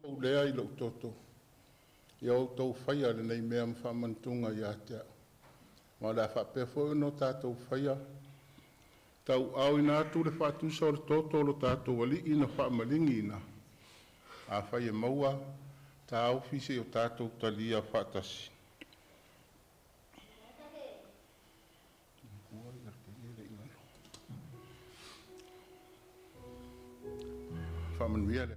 Ou lea i lou toto, ia outou faia lenei mea ma faamanatuga ia te a'u. Ma o le a faapea foi ona o tatou faia, tauaaoina atu le faatusa o le toto o lo tatou Alii na faamaligiina, afai e maua taofi seia o tatou talia faatasi. Faamanuia le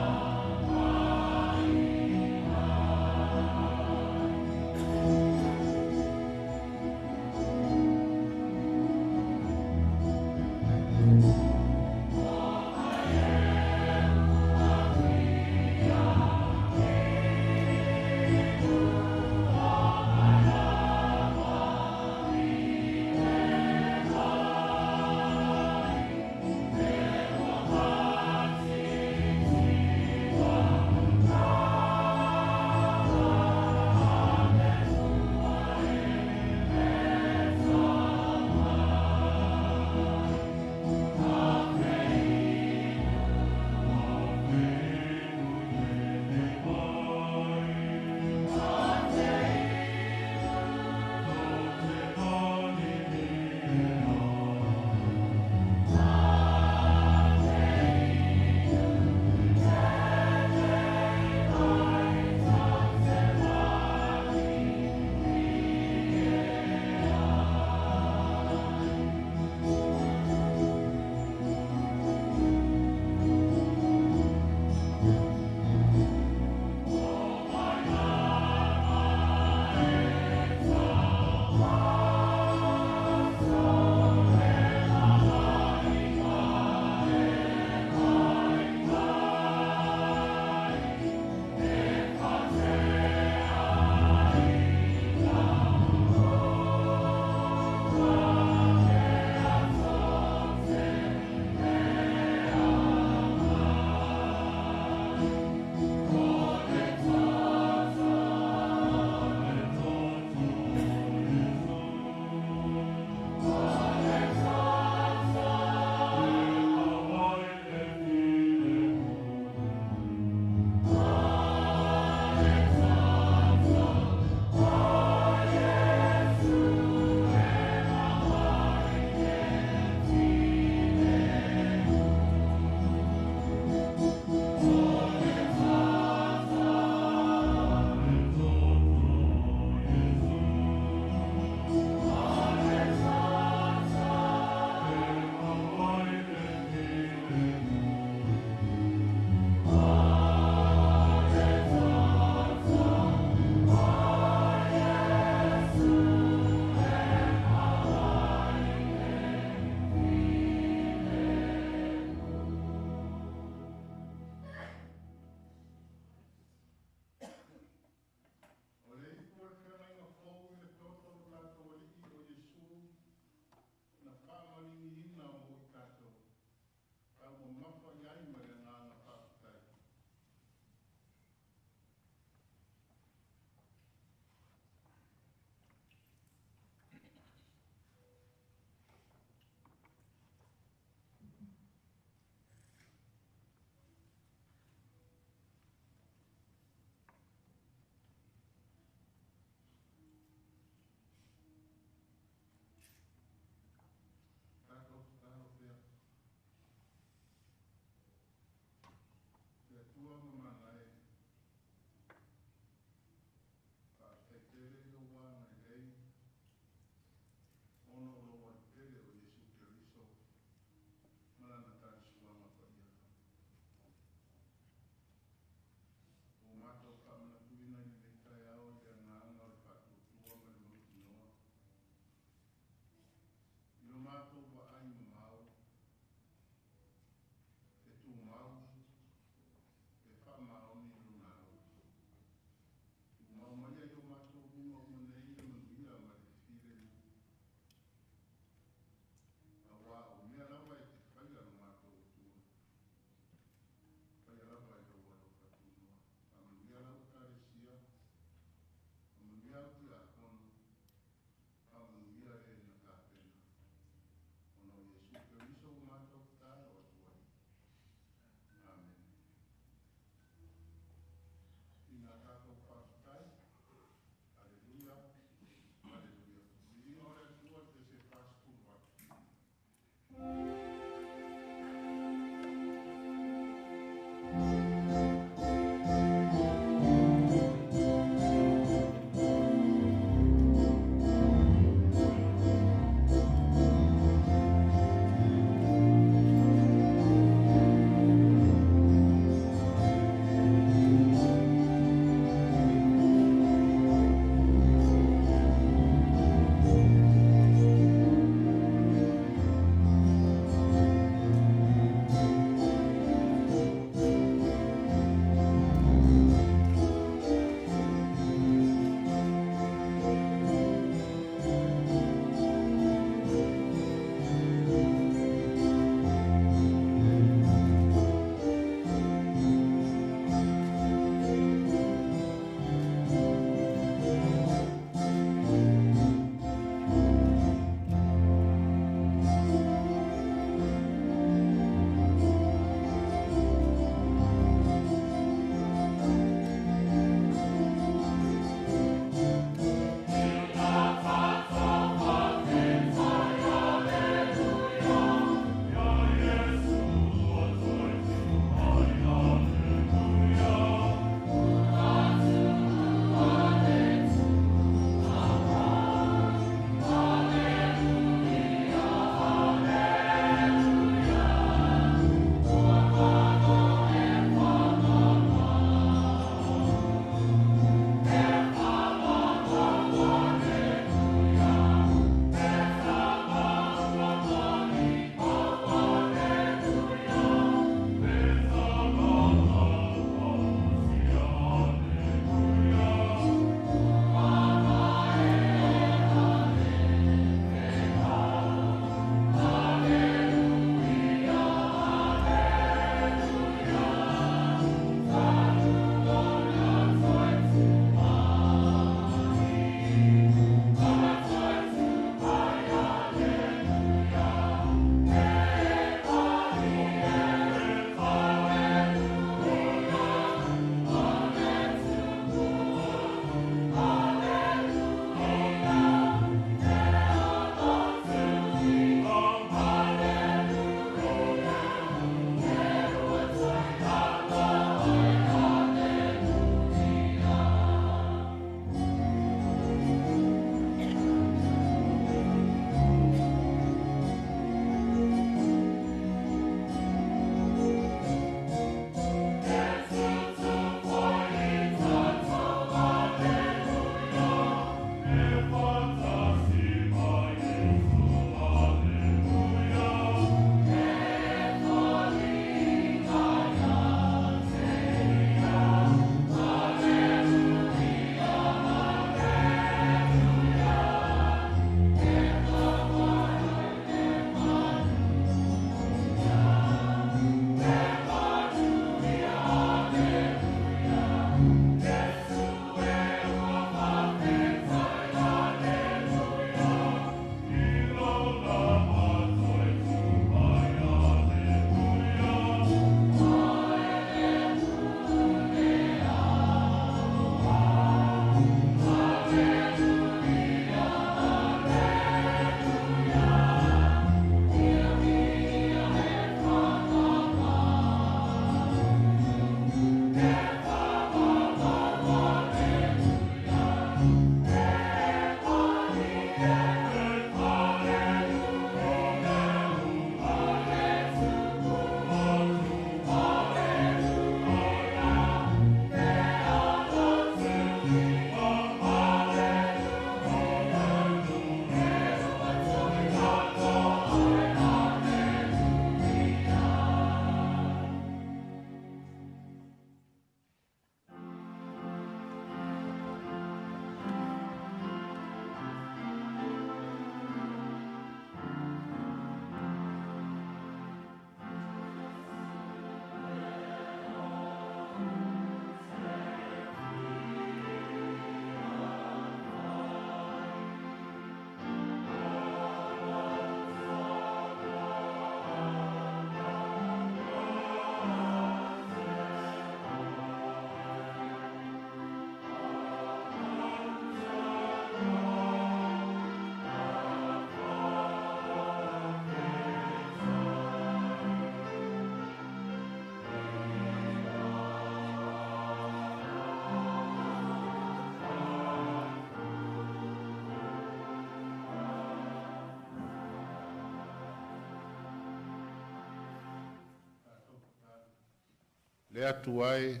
Le Atua e,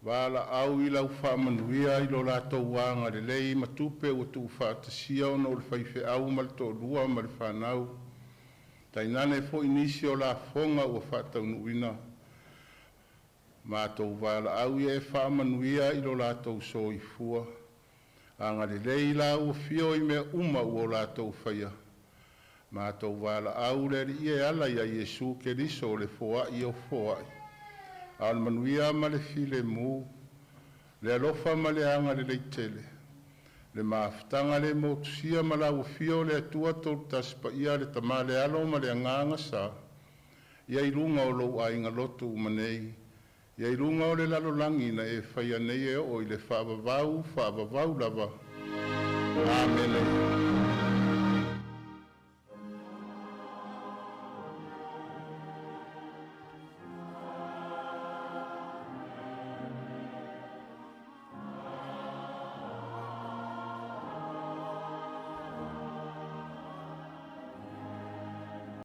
valaau i lau faamanuia i lo latou agalelei ma tupe ua tuufaatasia ona o le faifeau ma le toalua ma le fanau, tainane foi nisi o lafoga ua faataunuuina. Matou valaau ia e faamanuia i lo latou soifua. Agalelei i lau afio i mea uma ua o latou faia. Matou valaau le Alii e ala ia Iesu Keriso o le foai o foai. A o le manuia ma le filemu, le alofa ma le agalelei tele, le mafutaga le motusia ma lau afio o le Atua Tolutasi Paia, le Tama le Alo ma le Agaga Sa, ia i luga o lou aiga lotu uma nei, ia i luga o le lalolagi na e faia nei e oo i le faavavau, faavavau lava. Amene.